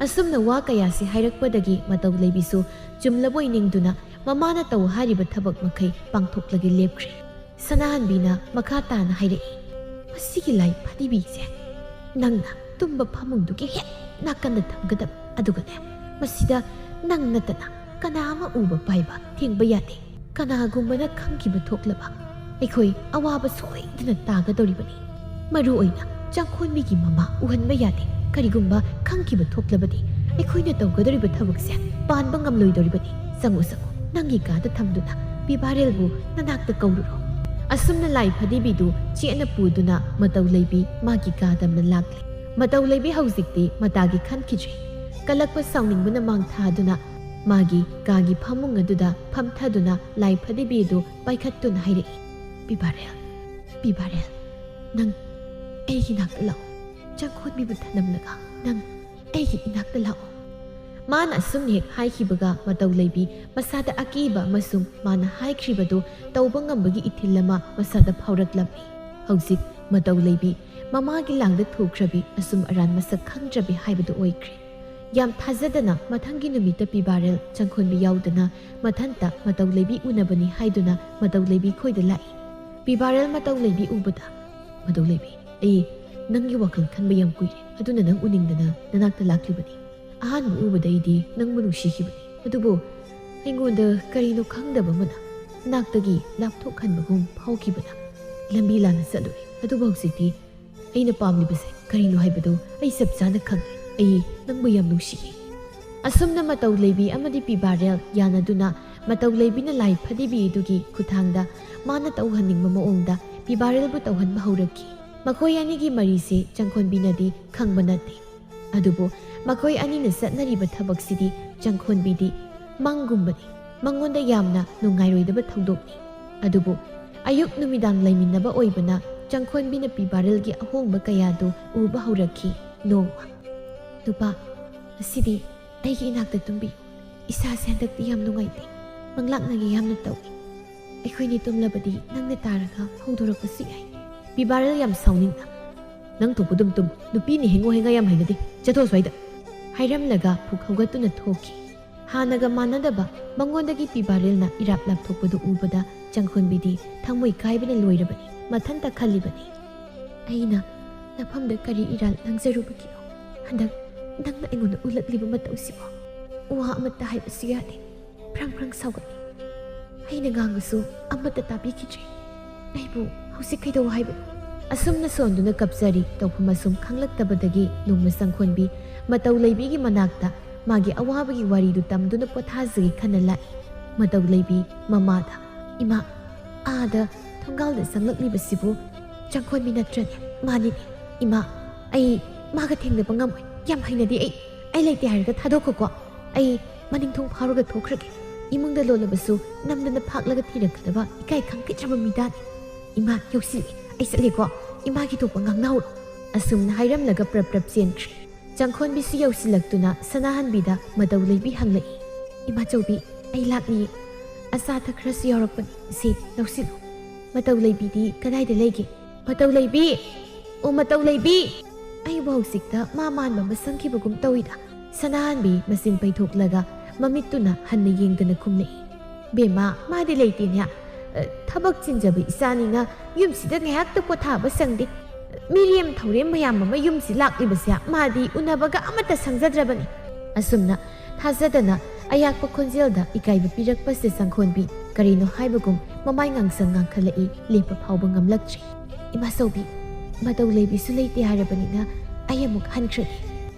ꯑꯁꯨꯝꯅ ꯋꯥ ꯀꯌꯥꯁꯤ ꯍꯥꯏꯔꯛꯄꯗꯒꯤ ꯃꯇꯧ ꯂꯩꯕꯤꯁꯨ ꯆꯨꯝꯂꯕꯣꯏ ꯅꯤꯡꯗꯨꯅ ꯃꯃꯥꯅ ꯇꯧ ꯍꯥꯏꯔꯤꯕ ꯊꯕꯛ ꯃꯈꯩ ꯄꯥꯡꯊꯣꯛꯂꯒꯦ ꯂꯦꯞꯈ꯭ꯔꯦ꯫ ꯁꯅꯥꯍꯟꯕꯤꯅ ꯃꯈꯥ ꯇꯥꯅ ꯍꯥꯏꯔꯛꯏ, "ꯃꯁꯤꯒꯤ ꯂꯥꯏ ꯐꯗꯤꯕꯤꯁꯦ ꯅꯪꯅ ꯇꯨꯝꯕ ꯐꯃꯨꯡꯗꯨꯒꯤ ꯍꯦꯛ ꯅꯥꯀꯟꯗ ꯊꯝꯒꯗꯕ, ꯑꯗꯨꯒꯅꯦ, ꯃꯁꯤꯗ ꯅꯪ ꯅꯠꯇꯅ ꯀꯅꯥ ꯑꯃ ꯎꯕ ꯄꯥꯏꯕ ꯊꯤꯡꯕ ꯌꯥꯗꯦ꯫ ꯀꯅꯥꯒꯨꯝꯕꯅ ꯈꯪꯈꯤꯕ ꯊꯣꯛꯂꯕ, ꯑꯩꯈꯣꯏ ꯑꯋꯥꯕ ꯁꯣꯏꯗꯅ ꯇꯥꯒꯗꯧꯔꯤꯕꯅꯤ꯫ ꯃꯔꯨ ꯑꯣꯏꯅ ꯆꯪꯈꯣꯟꯕꯤꯒꯤ ꯃꯃꯥ ꯎꯍꯟꯕ ꯌꯥꯗꯦ꯫ ꯀꯔꯤꯒꯨꯝꯕ ꯈꯪꯈꯤꯕ ꯊꯣꯛꯂꯕꯗꯤ ꯑꯩꯈꯣꯏꯅ ꯇꯧꯒꯗꯧꯔꯤꯕ ꯊꯕꯛꯁꯦ ꯄꯥꯟꯕ ꯉꯝꯂꯣꯏꯗꯧꯔꯤꯕꯅꯤ꯫ ꯆꯪꯉꯨ, ꯆꯪꯉꯨ, ꯅꯪꯒꯤ ꯀꯥꯗ ꯊꯝꯗꯨꯅ ꯄꯤꯕꯥꯔꯦꯜꯕꯨ ꯅꯅꯥꯛꯇ ꯀꯧꯔꯨꯔꯣ꯫" ꯑꯁꯨꯝꯅ ꯂꯥꯏ ꯐꯗꯤꯕꯤꯗꯨ ꯆꯦꯠꯅ ꯄꯨꯗꯨꯅ ꯃꯇꯧ ꯂꯩꯕꯤ ꯃꯥꯒꯤ ꯀꯥꯗ ꯑꯃꯅ ꯂꯥꯛꯂꯦ꯫ ꯃꯇꯧ ꯂꯩꯕꯤ ꯍꯧꯖꯤꯛꯇꯤ ꯃꯇꯥꯒꯤ ꯈꯟꯈꯤꯗ꯭ꯔꯦ꯫ ꯀꯜꯂꯛꯄ ꯁꯥꯎꯅꯤꯡꯕꯅ ꯃꯥꯡ ꯊꯥꯗꯨꯅ ꯃꯥꯒꯤ ꯀꯥꯒꯤ ꯐꯃꯨꯡ ꯑꯗꯨꯗ ꯐꯝꯊꯗꯨꯅ ꯂꯥꯏ ꯐꯗꯤꯕꯤ ꯑꯗꯨ ꯄꯥꯏꯈꯠꯇꯨꯅ ꯍꯥꯏꯔꯛꯏ, "ꯄꯤꯕꯥꯔꯦꯜ, ꯄꯤꯕꯥꯔꯦꯜ, ꯅꯪ ꯑꯩꯒꯤ ꯅꯥꯛꯇ ꯂꯥꯛꯑꯣ꯫ ꯆꯪꯈꯣꯟꯕꯤꯕꯨ ꯊꯅꯝꯂꯒ ꯅꯪ ꯑꯩꯒꯤ ꯏꯅꯥꯛꯇ ꯂꯥꯛꯑꯣ꯫" ꯃꯥꯅ ꯑꯁꯨꯝꯅ ꯍꯦꯛ ꯍꯥꯏꯈꯤꯕꯒ ꯃꯇꯧ ꯂꯩꯕꯤ ꯃꯁꯥꯗ ꯑꯀꯤꯕ ꯑꯃꯁꯨꯡ ꯃꯥꯅ ꯍꯥꯏꯈ꯭ꯔꯤꯕꯗꯨ ꯇꯧꯕ ꯉꯝꯕꯒꯤ ꯏꯊꯤꯜ ꯑꯃ ꯃꯁꯥꯗ ꯐꯥꯎꯔꯛꯂꯝꯃꯤ꯫ ꯍꯧꯖꯤꯛ ꯃꯇꯧ ꯂꯩꯕꯤ ꯃꯃꯥꯒꯤ ꯂꯥꯡꯗ ꯊꯨꯈ꯭ꯔꯕꯤ, ꯑꯁꯨꯝ ꯑꯔꯥꯟ ꯃꯁꯛ ꯈꯪꯗ꯭ꯔꯕꯤ ꯍꯥꯏꯕꯗꯨ ꯑꯣꯏꯈ꯭ꯔꯦ꯫ ꯌꯥꯝ ꯊꯥꯖꯗꯅ ꯃꯊꯪꯒꯤ ꯅꯨꯃꯤꯠꯇ ꯄꯤꯕꯥꯔꯦꯜ ꯆꯪꯈꯣꯟꯕꯤ ꯌꯥꯎꯗꯅ ꯃꯊꯟꯇ ꯃꯇꯧ ꯂꯩꯕꯤ ꯎꯅꯕꯅꯤ ꯍꯥꯏꯗꯨꯅ ꯃꯇꯧ ꯂꯩꯕꯤ ꯈꯣꯏꯗ ꯂꯥꯛꯏ꯫ ꯄꯤꯕꯥꯔꯦꯜ ꯃꯇꯧ ꯂꯩꯕꯤ ꯎꯕꯗ, "ꯃꯇꯧ ꯂꯩꯕꯤ, ꯑꯩ ꯅꯪꯒꯤ ꯋꯥꯈꯜ ꯈꯟꯕ ꯌꯥꯝ ꯀꯨꯏꯔꯦ, ꯑꯗꯨꯅ ꯅꯪ ꯎꯅꯤꯡꯗꯅ ꯅꯅꯥꯛꯇ ꯂꯥꯛꯂꯤꯕꯅꯤ꯫ ꯑꯍꯥꯟꯕ ꯎꯕꯗ ꯑꯩꯗꯤ ꯅꯪꯕꯨ ꯅꯨꯡꯁꯤꯈꯤꯕꯅꯤ, ꯑꯗꯨꯕꯨ ꯑꯩꯉꯣꯟꯗ ꯀꯔꯤꯅꯣ ꯈꯪꯗꯕ ꯑꯃꯅ ꯅꯅꯥꯛꯇꯒꯤ ꯂꯥꯞꯊꯣꯛꯍꯟꯕꯒꯨꯝ ꯐꯥꯎꯈꯤꯕꯅ ꯂꯝꯕꯤ ꯂꯥꯟꯅ ꯆꯠꯂꯨꯔꯦ꯫ ꯑꯗꯨꯕꯨ ꯍꯧꯖꯤꯛꯇꯤ ꯑꯩꯅ ꯄꯥꯝꯂꯤꯕꯁꯦ ꯀꯔꯤꯅꯣ ꯍꯥꯏꯕꯗꯨ ꯑꯩ ꯆꯞ ꯆꯥꯅ ꯈꯪꯂꯦ꯫ ꯑꯩ ꯅꯪꯕꯨ ꯌꯥꯝ ꯅꯨꯡꯁꯤꯌꯦ꯫" ꯑꯁꯨꯝꯅ ꯃꯇꯧ ꯂꯩꯕꯤ ꯑꯃꯗꯤ ꯄꯤꯕꯥꯔꯦꯜ ꯌꯥꯅꯗꯨꯅ ꯃꯇꯧ ꯂꯩꯕꯤꯅ ꯂꯥꯏ ꯐꯗꯤꯕꯤ ꯑꯗꯨꯒꯤ ꯈꯨꯠꯊꯥꯡꯗ ꯃꯥꯅ ꯇꯧꯍꯟꯅꯤꯡꯕ ꯃꯑꯣꯡꯗ ꯄꯤꯕꯥꯔꯦꯜꯕꯨ ꯇꯧꯍꯟꯕ ꯍꯧꯔꯛꯈꯤ꯫ ꯃꯈꯣꯏ ꯑꯅꯤꯒꯤ ꯃꯔꯤꯁꯤ ꯆꯪꯈꯣꯟꯕꯤꯅꯗꯤ ꯈꯪꯕ ꯅꯠꯇꯦ꯫ ꯑꯗꯨꯕꯨ ꯃꯈꯣꯏ ꯑꯅꯤꯅ ꯆꯠꯅꯔꯤꯕ ꯊꯕꯛꯁꯤꯗꯤ ꯆꯪꯈꯣꯟꯕꯤꯗꯤ ꯃꯪꯒꯨꯝꯕꯅꯤ꯫ ꯃꯉꯣꯟꯗ ꯌꯥꯝꯅ ꯅꯨꯡꯉꯥꯏꯔꯣꯏꯗꯕ ꯊꯧꯗꯣꯛꯅꯤ꯫ ꯑꯗꯨꯕꯨ ꯑꯌꯨꯛ ꯅꯨꯃꯤꯗꯥꯡ ꯂꯩꯃꯤꯟꯅꯕ ꯑꯣꯏꯕꯅ ꯆꯪꯈꯣꯟꯕꯤꯅ ꯄꯤꯕꯥꯔꯦꯜꯒꯤ ꯑꯍꯣꯡꯕ ꯀꯌꯥꯗꯨ ꯎꯕ ꯍꯧꯔꯛꯈꯤ꯫ ꯅꯣꯡꯃ, "ꯅꯨꯄꯥ, ꯉꯁꯤꯗꯤ ꯑꯩꯒꯤ ꯏꯅꯥꯛꯇ ꯇꯨꯝꯕꯤꯌꯨ꯫ ꯏꯁꯥꯁꯦ ꯍꯟꯗꯛꯇꯤ ꯌꯥꯝ ꯅꯨꯡꯉꯥꯏꯇꯦ꯫ ꯃꯪꯂꯥꯛꯅꯒꯦ ꯌꯥꯝꯅ ꯇꯧꯏ꯫ ꯑꯩꯈꯣꯏꯅꯤ ꯇꯨꯝꯂꯕꯗꯤ ꯅꯪꯅ ꯇꯥꯔꯒ ꯍꯧꯗꯣꯔꯛꯄꯁꯨ ꯌꯥꯏ꯫" ꯄꯤꯕꯥꯔꯦꯜ ꯌꯥꯝ ꯁꯥꯎꯅꯤꯡꯅ, "ꯅꯪ ꯊꯣꯛꯄ ꯑꯗꯨꯝ ꯇꯨꯝ꯫ ꯅꯨꯄꯤꯅ ꯍꯦꯡꯉꯣ ꯍꯦꯡꯉꯥ ꯌꯥꯝ ꯍꯩꯅꯗꯦ꯫ ꯆꯠꯊꯣꯛ ꯑꯁ꯭ꯋꯥꯏꯗ꯫" ꯍꯥꯏꯔꯝꯂꯒ ꯐꯨꯛ ꯍꯧꯒꯠꯇꯨꯅ ꯊꯣꯛꯈꯤ꯫ ꯍꯥꯟꯅꯒ ꯃꯥꯟꯅꯗꯕ ꯃꯉꯣꯟꯗꯒꯤ ꯄꯤꯕꯥꯔꯦꯜꯅ ꯏꯔꯥꯞ ꯂꯥꯞꯊꯣꯛꯄꯗꯨ ꯎꯕꯗ ꯆꯪꯈꯣꯟꯕꯤꯗꯤ ꯊꯃꯣꯏ ꯀꯥꯏꯕꯅ ꯂꯣꯏꯔꯕꯅꯤ꯫ ꯃꯊꯟꯇ ꯈꯜꯂꯤꯕꯅꯤ, "ꯑꯩꯅ ꯅꯐꯝꯗ ꯀꯔꯤ ꯏꯔꯥꯜ ꯂꯪꯖꯔꯨꯕꯒꯤꯅꯣ? ꯍꯟꯗꯛ ꯅꯪꯅ ꯑꯩꯉꯣꯟꯗ ꯎꯠꯂꯛꯂꯤꯕ ꯃꯇꯧꯁꯤꯕꯣ? ꯋꯥ ꯑꯃꯠꯇ ꯍꯥꯏꯕꯁꯨ ꯌꯥꯗꯦ, ꯐ꯭ꯔꯪ ꯐ꯭ꯔꯪ ꯁꯥꯎꯒꯠꯂꯤ꯫ ꯑꯩꯅ ꯉꯥꯡꯕꯁꯨ ꯑꯃꯠꯇ ꯇꯥꯕꯤꯈꯤꯗ꯭ꯔꯦ꯫ ꯑꯩꯕꯨ ꯍꯧꯖꯤꯛ ꯀꯩꯗꯧ ꯍꯥꯏꯕꯅꯣ?" ꯑꯁꯨꯝꯅ ꯁꯣꯟꯗꯨꯅ ꯀꯞꯆꯔꯤ꯫ ꯇꯧꯐꯝ ꯑꯁꯨꯝ ꯈꯪꯂꯛꯇꯕꯗꯒꯤ ꯅꯣꯡꯃ ꯆꯪꯈꯣꯟꯕꯤ ꯃꯇꯧ ꯂꯩꯕꯤꯒꯤ ꯃꯅꯥꯛꯇ ꯃꯥꯒꯤ ꯑꯋꯥꯕꯒꯤ ꯋꯥꯔꯤꯗꯨ ꯇꯝꯗꯨꯅ ꯄꯣꯊꯥꯖꯒꯦ ꯈꯟꯅ ꯂꯥꯛꯏ꯫ ꯃꯇꯧ ꯂꯩꯕꯤ ꯃꯃꯥꯗ, "ꯏꯃꯥ, ꯑꯥꯗ ꯊꯣꯡꯒꯥꯜꯗ ꯆꯪꯂꯛꯂꯤꯕꯁꯤꯕꯨ ꯆꯪꯈꯣꯟꯕꯤ ꯅꯠꯇ꯭ꯔꯅꯦ?" "ꯃꯥꯅꯤꯅꯦ꯫ ꯏꯃꯥ, ꯑꯩ ꯃꯥꯒ ꯊꯦꯡꯅꯕ ꯉꯝꯃꯣꯏ꯫ ꯌꯥꯝ ꯍꯩꯅꯗꯦ꯫ ꯑꯩ, ꯑꯩ ꯂꯩꯇꯦ ꯍꯥꯏꯔꯒ ꯊꯥꯗꯣꯛꯈꯣꯀꯣ꯫ ꯑꯩ ꯃꯅꯤꯡ ꯊꯣꯡ ꯐꯥꯎꯔꯒ ꯊꯣꯛꯈ꯭ꯔꯒꯦ꯫ ꯏꯃꯨꯡꯗ ꯂꯣꯜꯂꯕꯁꯨ ꯅꯝꯗꯅ ꯐꯥꯛꯂꯒ ꯊꯤꯔꯛꯀꯗꯕ ꯏꯀꯥꯏ ꯈꯪꯈꯤꯗ꯭ꯔꯕ ꯃꯤꯗꯥꯅꯤ꯫ ꯏꯃꯥ, ꯌꯧꯁꯤꯜꯂꯦ꯫ ꯑꯩ ꯆꯠꯂꯦꯀꯣ꯫ ꯏꯃꯥꯒꯤ ꯊꯣꯛꯄ ꯉꯥꯡꯅꯍꯧꯔꯣ"꯫ ꯑꯁꯨꯝꯅ ꯍꯥꯏꯔꯝꯂꯒ ꯄ꯭ꯔꯞ ꯄ꯭ꯔꯞ ꯆꯦꯟꯈ꯭ꯔꯦ꯫ ꯆꯪꯈꯣꯟꯕꯤꯁꯨ ꯌꯧꯁꯤꯜꯂꯛꯇꯨꯅ ꯁꯅꯥꯍꯟꯕꯤꯗ ꯃꯇꯧ ꯂꯩꯕꯤ ꯍꯪꯂꯛꯏ, "ꯏꯃꯥꯆꯧꯕꯤ, ꯑꯩ ꯂꯥꯛꯂꯤꯌꯦ꯫ ꯑꯆꯥ ꯑꯊꯛ ꯈꯔꯁꯨ ꯌꯥꯎꯔꯛꯄꯅꯤ꯫ ꯁꯤ ꯂꯧꯁꯤꯜꯂꯨ"꯫ ꯃꯇꯧ ꯂꯩꯕꯤꯗꯤ ꯀꯗꯥꯏꯗ ꯂꯩꯒꯦ? "ꯃꯇꯧ ꯂꯩꯕꯤ! ꯑꯣ, ꯃꯇꯧ ꯂꯩꯕꯤ!" ꯑꯩꯕꯨ ꯍꯧꯖꯤꯛꯇ ꯃꯥ ꯃꯥꯟꯕ ꯑꯃ ꯁꯪꯈꯤꯕꯒꯨꯝ ꯇꯧꯏꯗ꯫ ꯁꯅꯥꯍꯟꯕꯤ ꯃꯆꯤꯟ ꯄꯩꯊꯣꯛꯂꯒ ꯃꯃꯤꯠꯇꯨꯅ ꯍꯟꯅ ꯌꯦꯡꯗꯅ ꯈꯨꯝꯂꯛꯏ, "ꯕꯦꯝꯃ, ꯃꯥꯗꯤ ꯂꯩꯇꯦꯅꯦ꯫ ꯑ, ꯊꯕꯛ ꯆꯤꯟꯖꯕ ꯏꯆꯥꯅꯤꯅ ꯌꯨꯝꯁꯤꯗ ꯉꯥꯏꯍꯥꯛꯇ ꯄꯣꯊꯥꯕ ꯁꯪꯗꯦ꯫ ꯃꯤꯔꯦꯝ ꯊꯧꯔꯦꯝ ꯃꯌꯥꯝ ꯑꯃ ꯌꯨꯝꯁꯤ ꯂꯥꯛꯂꯤꯕꯁꯦ ꯃꯥꯗꯤ ꯎꯅꯕꯒ ꯑꯃꯠꯇ ꯁꯪꯖꯗ꯭ꯔꯕꯅꯤ"꯫ ꯑꯁꯨꯝꯅ ꯊꯥꯖꯗꯅ ꯑꯌꯥꯛꯄ ꯈꯣꯟꯖꯦꯜꯗ ꯏꯀꯥꯏꯕ ꯄꯤꯔꯛꯄꯁꯦ ꯆꯪꯈꯣꯟꯕꯤ ꯀꯔꯤꯅꯣ ꯍꯥꯏꯕꯒꯨꯝ ꯃꯃꯥꯏ ꯉꯥꯡꯁꯪ ꯉꯥꯡꯈꯠꯂꯛꯏ, ꯂꯦꯞꯄ ꯐꯥꯎꯕ ꯉꯝꯂꯛꯇ꯭ꯔꯦ꯫ "ꯏꯃꯥꯆꯧꯕꯤ, ꯃꯇꯧ ꯂꯩꯕꯤꯁꯨ ꯂꯩꯇꯦ ꯍꯥꯏꯔꯕꯅꯤꯅ ꯑꯩ ꯑꯃꯨꯛ ꯍꯟꯈ꯭ꯔꯒꯦ"꯫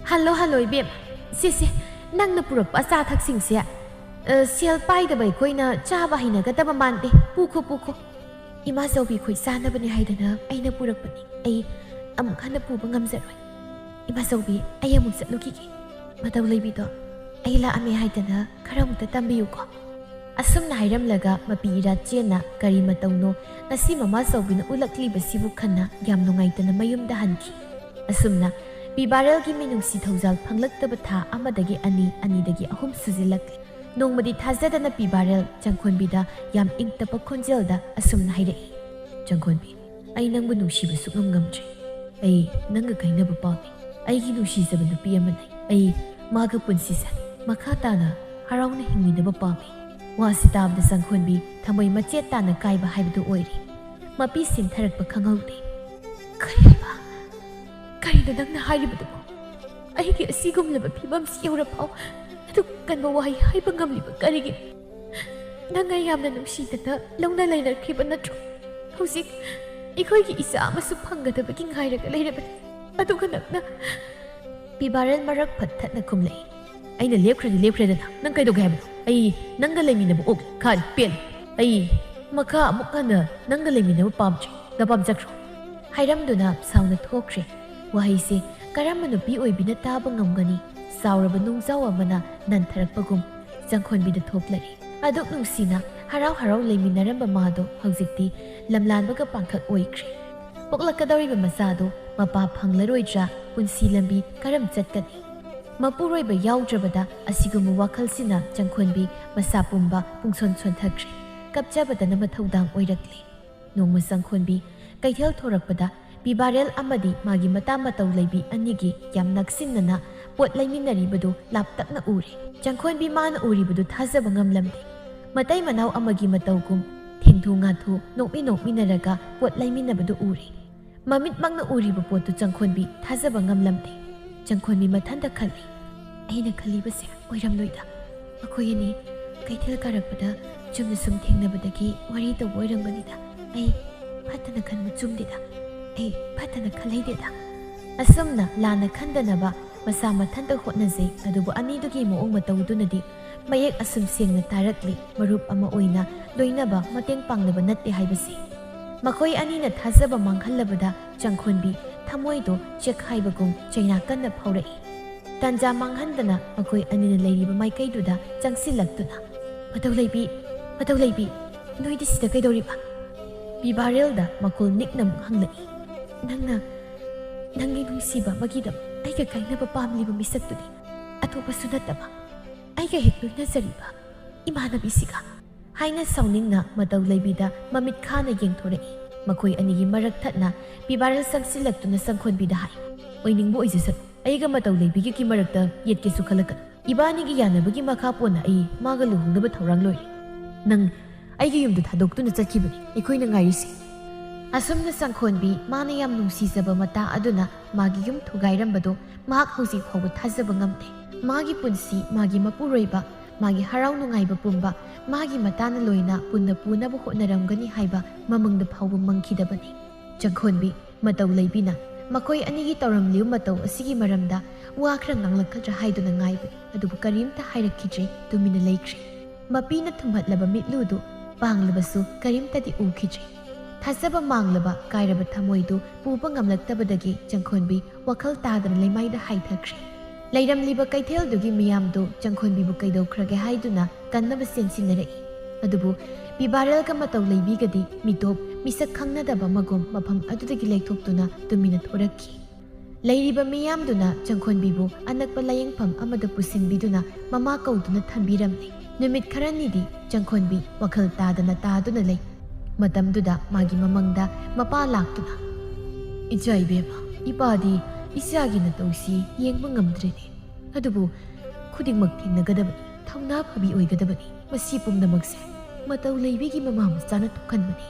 "ꯍꯜꯂꯣ, ꯍꯜꯂꯣ ꯏꯕꯦꯝ, ꯁꯤꯁꯦ ꯅꯪꯅ ꯄꯨꯔꯛꯄ ꯑꯆꯥ ꯑꯊꯛꯁꯤꯡꯁꯦ, ꯑ, ꯁꯦꯜ ꯄꯥꯏꯗꯕ ꯑꯩꯈꯣꯏꯅ ꯆꯥꯕ ꯍꯩꯅꯒꯗꯕ ꯃꯥꯟꯗꯦ꯫ ꯄꯨꯈꯣ, ꯄꯨꯈꯣ"꯫ "ꯏꯃꯥꯆꯧꯕꯤ ꯈꯣꯏ ꯆꯥꯅꯕꯅꯦ ꯍꯥꯏꯗꯅ ꯑꯩꯅ ꯄꯨꯔꯛꯄꯅꯤ꯫ ꯑꯩ ꯑꯃꯨꯛ ꯍꯟꯅ ꯄꯨꯕ ꯉꯝꯖꯔꯣꯏ꯫ ꯏꯃꯥꯆꯧꯕꯤ, ꯑꯩ ꯑꯃꯨꯛ ꯆꯠꯂꯨꯈꯤꯒꯦ꯫ ꯃꯇꯧ ꯂꯩꯕꯤꯗꯣ ꯑꯩ ꯂꯥꯛꯑꯝꯃꯦ ꯍꯥꯏꯗꯅ ꯈꯔ ꯑꯃꯨꯛꯇ ꯇꯝꯕꯤꯌꯨꯀꯣ"꯫ ꯑꯁꯨꯝꯅ ꯍꯥꯏꯔꯝꯂꯒ ꯃꯄꯤ ꯏꯔꯥ ꯆꯦꯟꯅ ꯀꯔꯤ ꯃꯇꯧꯅꯣ ꯉꯁꯤ ꯃꯃꯥꯆꯧꯕꯤꯅ ꯎꯠꯂꯛꯂꯤꯕꯁꯤꯕꯨ ꯈꯟꯅ ꯌꯥꯝ ꯅꯨꯡꯉꯥꯏꯇꯅ ꯃꯌꯨꯝꯗ ꯍꯟꯈꯤ꯫ ꯑꯁꯨꯝꯅ ꯄꯤꯕꯥꯔꯦꯜꯒꯤ ꯃꯤꯅꯨꯡꯁꯤ ꯊꯧꯖꯥꯜ ꯐꯪꯂꯛꯇꯕ ꯊꯥ ꯑꯃꯗꯒꯤ ꯑꯅꯤ, ꯑꯅꯤꯗꯒꯤ ꯑꯍꯨꯝ ꯁꯨꯖꯤꯜꯂꯛꯂꯤ꯫ ꯅꯣꯡꯃꯗꯤ ꯊꯥꯖꯗꯅ ꯄꯤꯕꯥꯔꯦꯜ ꯆꯪꯈꯣꯟꯕꯤꯗ ꯌꯥꯝ ꯏꯪ ꯇꯞꯄ ꯈꯣꯟꯖꯦꯜꯗ ꯑꯁꯨꯝꯅ ꯍꯥꯏꯔꯛꯏ, "ꯆꯪꯈꯣꯟꯕꯤ, ꯑꯩ ꯅꯪꯕꯨ ꯅꯨꯡꯁꯤꯕ ꯁꯨꯛꯉꯝ ꯉꯝꯗ꯭ꯔꯦ꯫ ꯑꯩ ꯅꯪꯒ ꯀꯥꯏꯅꯕ ꯄꯥꯝꯃꯤ꯫ ꯑꯩꯒꯤ ꯅꯨꯡꯁꯤꯖꯕ ꯅꯨꯄꯤ ꯑꯃ ꯂꯩ꯫ ꯑꯩ ꯃꯥꯒ ꯄꯨꯟꯁꯤꯁꯦ ꯃꯈꯥ ꯇꯥꯅ ꯍꯔꯥꯎꯅ ꯍꯤꯡꯃꯤꯟꯅꯕ ꯄꯥꯝꯃꯤ꯫ ꯋꯥꯁꯤ ꯇꯥꯕꯗ ꯆꯪꯈꯣꯟꯕꯤ ꯊꯃꯣꯏ ꯃꯆꯦꯠ ꯇꯥꯅ ꯀꯥꯏꯕ ꯍꯥꯏꯕꯗꯨ ꯑꯣꯏꯔꯦ꯫ ꯃꯄꯤ ꯁꯤꯟꯊꯔꯛꯄ ꯈꯪꯍꯧꯗꯦ꯫ "ꯀꯔꯤꯕ? ꯀꯔꯤꯅꯣ ꯅꯪꯅ ꯍꯥꯏꯔꯤꯕꯗꯨꯕꯣ? ꯑꯩꯒꯤ ꯑꯁꯤꯒꯨꯝꯂꯕ ꯐꯤꯕꯝꯁꯤ ꯌꯧꯔꯐꯥꯎ ꯑꯗꯨꯛ ꯀꯟꯕ ꯋꯥꯍꯩ ꯍꯥꯏꯕ ꯉꯝꯂꯤꯕ ꯀꯔꯤꯒꯤꯅꯣ? ꯅꯪ ꯑꯩ ꯌꯥꯝꯅ ꯅꯨꯡꯁꯤꯗꯅ ꯂꯧꯅ ꯂꯩꯅꯈ꯭ꯔꯤꯕ ꯅꯠꯇ꯭ꯔꯣ? ꯍꯧꯖꯤꯛ ꯑꯩꯈꯣꯏꯒꯤ ꯏꯆꯥ ꯑꯃꯁꯨ ꯐꯪꯒꯗꯕꯒꯤ ꯉꯥꯏꯔꯒ ꯂꯩꯔꯕꯅꯤ꯫ ꯑꯗꯨꯒ ꯅꯪꯅ" ꯄꯤꯕꯥꯔꯦꯜ ꯃꯔꯛ ꯐꯠ ꯊꯠꯅ ꯈꯨꯝꯂꯛꯏ꯫ "ꯑꯩꯅ ꯂꯦꯞꯈ꯭ꯔꯗꯤ ꯂꯦꯞꯈ꯭ꯔꯦꯗꯅ, ꯅꯪ ꯀꯩꯗꯧꯒꯦ ꯍꯥꯏꯕꯅꯣ? ꯑꯩ ꯅꯪꯒ ꯂꯩꯃꯤꯟꯅꯕ ꯑꯣꯛꯂꯦ, ꯈꯥꯔꯦ, ꯄꯦꯜꯂꯦ꯫ ꯑꯩ ꯃꯈꯥ ꯑꯃꯨꯛ ꯍꯟꯅ ꯅꯪꯒ ꯂꯩꯃꯤꯟꯅꯕ ꯄꯥꯝꯗ꯭ꯔꯦ, ꯅꯄꯥꯝ ꯆꯠꯈ꯭ꯔꯣ" ꯍꯥꯏꯔꯝꯗꯨꯅ ꯁꯥꯎꯅ ꯊꯣꯛꯈ꯭ꯔꯦ꯫ ꯋꯥꯍꯩꯁꯦ ꯀꯔꯝꯕ ꯅꯨꯄꯤ ꯑꯣꯏꯕꯤꯅ ꯇꯥꯕ ꯉꯝꯒꯅꯤ? ꯆꯥꯎꯔꯕ ꯅꯨꯡꯖꯥꯎ ꯑꯃꯅ ꯅꯟꯊꯔꯛꯄꯒꯨꯝ ꯆꯪꯈꯣꯟꯕꯤꯗ ꯊꯣꯛꯂꯛꯏ꯫ ꯑꯗꯨꯛ ꯅꯨꯡꯁꯤꯅ ꯍꯔꯥꯎ ꯍꯔꯥꯎ ꯂꯩꯃꯤꯟꯅꯔꯝꯕ ꯃꯥꯗꯣ ꯍꯧꯖꯤꯛꯇꯤ ꯂꯝꯂꯥꯟꯕꯒ ꯄꯥꯡꯈꯛ ꯑꯣꯏꯈ꯭ꯔꯦ꯫ ꯄꯣꯛꯂꯛꯀꯗꯧꯔꯤꯕ ꯃꯆꯥꯗꯣ ꯃꯄꯥ ꯐꯪꯂꯔꯣꯏꯗ꯭ꯔꯥ? ꯄꯨꯟꯁꯤ ꯂꯝꯕꯤ ꯀꯔꯝ ꯆꯠꯀꯅꯤ? ꯃꯄꯨꯔꯣꯏꯕ ꯌꯥꯎꯗ꯭ꯔꯕꯗ ꯑꯁꯤꯒꯨꯝꯕ ꯋꯥꯈꯜꯁꯤꯅ ꯆꯪꯈꯣꯟꯕꯤ ꯃꯁꯥ ꯄꯨꯝꯕ ꯄꯨꯡꯁꯣꯟ ꯁꯣꯟꯊꯈ꯭ꯔꯦ꯫ ꯀꯞꯆꯕꯗꯅ ꯃꯊꯧꯗꯥꯡ ꯑꯣꯏꯔꯛꯂꯦ꯫ ꯅꯣꯡꯃ ꯆꯪꯈꯣꯟꯕꯤ ꯀꯩꯊꯦꯜ ꯊꯣꯔꯛꯄꯗ ꯄꯤꯕꯥꯔꯦꯜ ꯑꯃꯗꯤ ꯃꯥꯒꯤ ꯃꯇꯥ ꯃꯇꯧ ꯂꯩꯕꯤ ꯑꯅꯤꯒꯤ ꯌꯥꯝ ꯅꯛꯁꯤꯟꯅꯅ ꯄꯣꯠ ꯂꯩꯃꯤꯟꯅꯔꯤꯕꯗꯨ ꯂꯥꯞꯇꯛꯅ ꯎꯔꯦ꯫ ꯆꯪꯈꯣꯟꯕꯤ ꯃꯥꯅ ꯎꯔꯤꯕꯗꯨ ꯊꯥꯖꯕ ꯉꯝꯂꯝꯗꯦ꯫ ꯃꯇꯩ ꯃꯅꯥꯎ ꯑꯃꯒꯤ ꯃꯇꯧꯒꯨꯝ ꯊꯦꯡꯊꯨ ꯉꯥꯊꯨ, ꯅꯣꯛꯃꯤ ꯅꯣꯛꯃꯤꯟꯅꯔꯒ ꯄꯣꯠ ꯂꯩꯃꯤꯟꯅꯕꯗꯨ ꯎꯔꯦ꯫ ꯃꯃꯤꯠꯃꯛꯅ ꯎꯔꯤꯕ ꯄꯣꯠꯇꯨ ꯆꯪꯈꯣꯟꯕꯤ ꯊꯥꯖꯕ ꯉꯝꯂꯝꯗꯦ꯫ ꯆꯪꯈꯣꯟꯕꯤ ꯃꯊꯟꯇ ꯈꯜꯂꯤ, "ꯑꯩꯅ ꯈꯜꯂꯤꯕꯁꯦ ꯑꯣꯏꯔꯝꯂꯣꯏꯗ꯫ ꯃꯈꯣꯏ ꯑꯅꯤ ꯀꯩꯊꯦꯜ ꯀꯥꯔꯛꯄꯗ ꯆꯨꯝꯅ ꯁꯨꯝ ꯊꯦꯡꯅꯕꯗꯒꯤ ꯋꯥꯔꯤ ꯇꯧꯕ ꯑꯣꯏꯔꯝꯒꯅꯤꯗ꯫ ꯑꯩ ꯐꯠꯇꯅ ꯈꯟꯕ ꯆꯨꯝꯗꯦꯗ꯫ ꯑꯩ ꯐꯠꯇꯅ ꯈꯜꯍꯩꯗꯦꯗ"꯫ ꯑꯁꯨꯝꯅ ꯂꯥꯟꯅ ꯈꯟꯗꯅꯕ ꯃꯁꯥ ꯃꯊꯟꯇ ꯍꯣꯠꯅꯖꯩ꯫ ꯑꯗꯨꯕꯨ ꯑꯅꯤꯗꯨꯒꯤ ꯃꯑꯣꯡ ꯃꯇꯧꯗꯨꯅꯗꯤ ꯃꯌꯦꯛ ꯑꯁꯨꯝ ꯁꯦꯡꯅ ꯇꯥꯔꯛꯂꯤ, ꯃꯔꯨꯞ ꯑꯃ ꯑꯣꯏꯅ ꯂꯣꯏꯅꯕ ꯃꯇꯦꯡ ꯄꯥꯡꯅꯕ ꯅꯠꯇꯦ ꯍꯥꯏꯕꯁꯤ꯫ ꯃꯈꯣꯏ ꯑꯅꯤꯅ ꯊꯥꯖꯕ ꯃꯥꯡꯍꯜꯂꯕꯗ ꯆꯪꯈꯣꯟꯕꯤ ꯊꯃꯣꯏꯗꯣ ꯆꯦꯛꯈꯥꯏꯕꯒꯨꯝ ꯆꯩꯅꯥ ꯀꯟꯅ ꯐꯥꯎꯔꯛꯏ꯫ ꯇꯥꯟꯖꯥ ꯃꯥꯡꯍꯟꯗꯅ ꯃꯈꯣꯏ ꯑꯅꯤꯅ ꯂꯩꯔꯤꯕ ꯃꯥꯏꯀꯩꯗꯨꯗ ꯆꯪꯁꯤꯜꯂꯛꯇꯨꯅ, "ꯃꯇꯧ ꯂꯩꯕꯤ, ꯃꯇꯧ ꯂꯩꯕꯤ, ꯅꯣꯏꯗꯤ ꯁꯤꯗ ꯀꯩꯗꯧꯔꯤꯕ?" ꯄꯤꯕꯥꯔꯦꯜꯗ ꯃꯈꯣꯜ ꯅꯤꯛꯅ ꯑꯃꯨꯛ ꯍꯪꯂꯛꯏ꯫ "ꯅꯪꯅ, ꯅꯪꯒꯤ ꯅꯨꯡꯁꯤꯕ ꯑꯃꯒꯤꯗꯃꯛ ꯑꯩꯒ ꯀꯥꯏꯅꯕ ꯄꯥꯝꯂꯤꯕ ꯃꯤꯁꯛꯇꯨꯗꯤ ꯑꯇꯣꯞꯄꯁꯨ ꯅꯠꯇꯕ ꯑꯩꯒ ꯍꯦꯛ ꯂꯣꯏꯅꯖꯔꯤꯕ ꯏꯃꯥꯟꯅꯕꯤꯁꯤꯒ?" ꯍꯥꯏꯅ ꯁꯥꯎꯅꯤꯡꯅ ꯃꯇꯧ ꯂꯩꯕꯤꯗ ꯃꯃꯤꯠ ꯈꯥꯅ ꯌꯦꯡꯊꯣꯔꯛꯏ꯫ ꯃꯈꯣꯏ ꯑꯅꯤꯒꯤ ꯃꯔꯛ ꯊꯠꯅ ꯄꯤꯕꯥꯔꯦꯜ ꯆꯪꯁꯤꯜꯂꯛꯇꯨꯅ ꯆꯪꯈꯣꯟꯕꯤꯗ ꯍꯥꯏ, "ꯑꯣꯏꯅꯤꯡꯕ ꯑꯣꯏꯖꯁꯅꯨ, ꯑꯩꯒ ꯃꯇꯧ ꯂꯩꯕꯤꯒꯤ ꯃꯔꯛꯇ ꯌꯦꯠꯀꯦꯁꯨ ꯈꯜꯂꯛꯀꯅꯨ꯫ ꯏꯕꯥꯅꯤꯒꯤ ꯌꯥꯅꯕꯒꯤ ꯃꯈꯥ ꯄꯣꯟꯅ ꯑꯩ ꯃꯥꯒ ꯂꯨꯍꯣꯡꯅꯕ ꯊꯧꯔꯥꯡ ꯂꯣꯏꯔꯦ꯫ ꯅꯪ ꯑꯩꯒꯤ ꯌꯨꯝꯗ ꯊꯥꯗꯣꯛꯇꯨꯅ ꯆꯠꯈꯤꯕꯅꯤ ꯑꯩꯈꯣꯏꯅ ꯉꯥꯏꯔꯤꯁꯦ꯫ ꯑꯁꯨꯝꯅ ꯆꯪꯈꯣꯟꯕꯤ ꯃꯥꯅ ꯌꯥꯝ ꯅꯨꯡꯁꯤꯖꯕ ꯃꯇꯥ ꯑꯗꯨꯅ ꯃꯥꯒꯤ ꯌꯨꯝ ꯊꯨꯒꯥꯏꯔꯝꯕꯗꯣ ꯃꯍꯥꯛ ꯍꯧꯖꯤꯛ ꯐꯥꯎꯕ ꯊꯥꯖꯕ ꯉꯝꯗꯦ꯫ ꯃꯥꯒꯤ ꯄꯨꯟꯁꯤ, ꯃꯥꯒꯤ ꯃꯄꯨꯔꯣꯏꯕ, ꯃꯥꯒꯤ ꯍꯔꯥꯎ ꯅꯨꯡꯉꯥꯏꯕ ꯄꯨꯝꯕ ꯃꯥꯒꯤ ꯃꯇꯥꯅ ꯂꯣꯏꯅ ꯄꯨꯟꯅ ꯄꯨꯅꯕ ꯍꯣꯠꯅꯔꯝꯒꯅꯤ ꯍꯥꯏꯕ ꯃꯃꯪꯗ ꯐꯥꯎꯕ ꯃꯪꯈꯤꯗꯕꯅꯤ꯫ ꯆꯪꯈꯣꯟꯕꯤ ꯃꯇꯧ ꯂꯩꯕꯤꯅ ꯃꯈꯣꯏ ꯑꯅꯤꯒꯤ ꯇꯧꯔꯝꯂꯤꯕ ꯃꯇꯧ ꯑꯁꯤꯒꯤ ꯃꯔꯝꯗ ꯋꯥ ꯈꯔ ꯉꯥꯡꯂꯛꯀꯗ꯭ꯔꯥ ꯍꯥꯏꯗꯨꯅ ꯉꯥꯏꯕꯅꯤ, ꯑꯗꯨꯕꯨ ꯀꯔꯤꯝꯇ ꯍꯥꯏꯔꯛꯈꯤꯗ꯭ꯔꯦ, ꯇꯨꯃꯤꯟꯅ ꯂꯩꯈ꯭ꯔꯦ꯫ ꯃꯄꯤꯅ ꯊꯨꯝꯍꯠꯂꯕ ꯃꯤꯠꯂꯨꯗꯨ ꯄꯥꯡꯂꯕꯁꯨ ꯀꯔꯤꯝꯇꯗꯤ ꯎꯈꯤꯗ꯭ꯔꯦ꯫ ꯊꯥꯖꯕ ꯃꯥꯡꯂꯕ ꯀꯥꯏꯔꯕ ꯊꯃꯣꯏꯗꯨ ꯄꯨꯕ ꯉꯝꯂꯛꯇꯕꯗꯒꯤ ꯆꯪꯈꯣꯟꯕꯤ ꯋꯥꯈꯜ ꯇꯥꯗꯅ ꯂꯩꯃꯥꯏꯗ ꯍꯥꯏꯊꯈ꯭ꯔꯦ꯫ ꯂꯩꯔꯝꯂꯤꯕ ꯀꯩꯊꯦꯜꯗꯨꯒꯤ ꯃꯤꯌꯥꯝꯗꯨ ꯆꯪꯈꯣꯟꯕꯤꯕꯨ ꯀꯩꯗꯧꯈ꯭ꯔꯒꯦ ꯍꯥꯏꯗꯨꯅ ꯀꯟꯅꯕ ꯆꯦꯟꯁꯤꯟꯅꯔꯛꯏ꯫ ꯑꯗꯨꯕꯨ ꯄꯤꯕꯥꯔꯦꯜꯒ ꯃꯇꯧ ꯂꯩꯕꯤꯒꯗꯤ ꯃꯤꯇꯣꯞ ꯃꯤꯁꯛ ꯈꯪꯅꯗꯕ ꯑꯃꯒꯨꯝ ꯃꯐꯝ ꯑꯗꯨꯗꯒꯤ ꯂꯩꯊꯣꯛꯇꯨꯅ ꯇꯨꯃꯤꯟꯅ ꯊꯣꯔꯛꯈꯤ꯫ ꯂꯩꯔꯤꯕ ꯃꯤꯌꯥꯝꯗꯨꯅ ꯆꯪꯈꯣꯟꯕꯤꯕꯨ ꯑꯅꯛꯄ ꯂꯥꯏꯌꯦꯡꯐꯝ ꯑꯃꯗ ꯄꯨꯁꯤꯟꯕꯤꯗꯨꯅ ꯃꯃꯥ ꯀꯧꯗꯨꯅ ꯊꯝꯕꯤꯔꯝꯂꯦ꯫ ꯅꯨꯃꯤꯠ ꯈꯔꯅꯤꯗꯤ ꯆꯪꯈꯣꯟꯕꯤ ꯋꯥꯈꯜ ꯇꯥꯗꯅ ꯇꯥꯗꯨꯅ ꯂꯩ꯫ ꯃꯇꯝꯗꯨꯗ ꯃꯥꯒꯤ ꯃꯃꯪꯗ ꯃꯄꯥ ꯂꯥꯛꯇꯨꯅ, "ꯏꯆꯥ ꯏꯕꯦꯝꯃ, ꯏꯄꯥꯗꯤ ꯏꯆꯥꯒꯤ ꯅꯇꯧꯁꯤ ꯌꯦꯡꯕ ꯉꯝꯗ꯭ꯔꯦꯅꯦ꯫ ꯑꯗꯨꯕꯨ ꯈꯨꯗꯤꯡꯃꯛ ꯊꯦꯡꯅꯒꯗꯕꯅꯤ, ꯊꯧꯅꯥ ꯐꯕꯤ ꯑꯣꯏꯒꯗꯕꯅꯤ꯫ ꯃꯁꯤ ꯄꯨꯝꯅꯃꯛꯁꯦ ꯃꯇꯧ ꯂꯩꯕꯤꯒꯤ ꯃꯃꯥ ꯃꯆꯥꯅ ꯊꯣꯛꯍꯟꯕꯅꯤ"꯫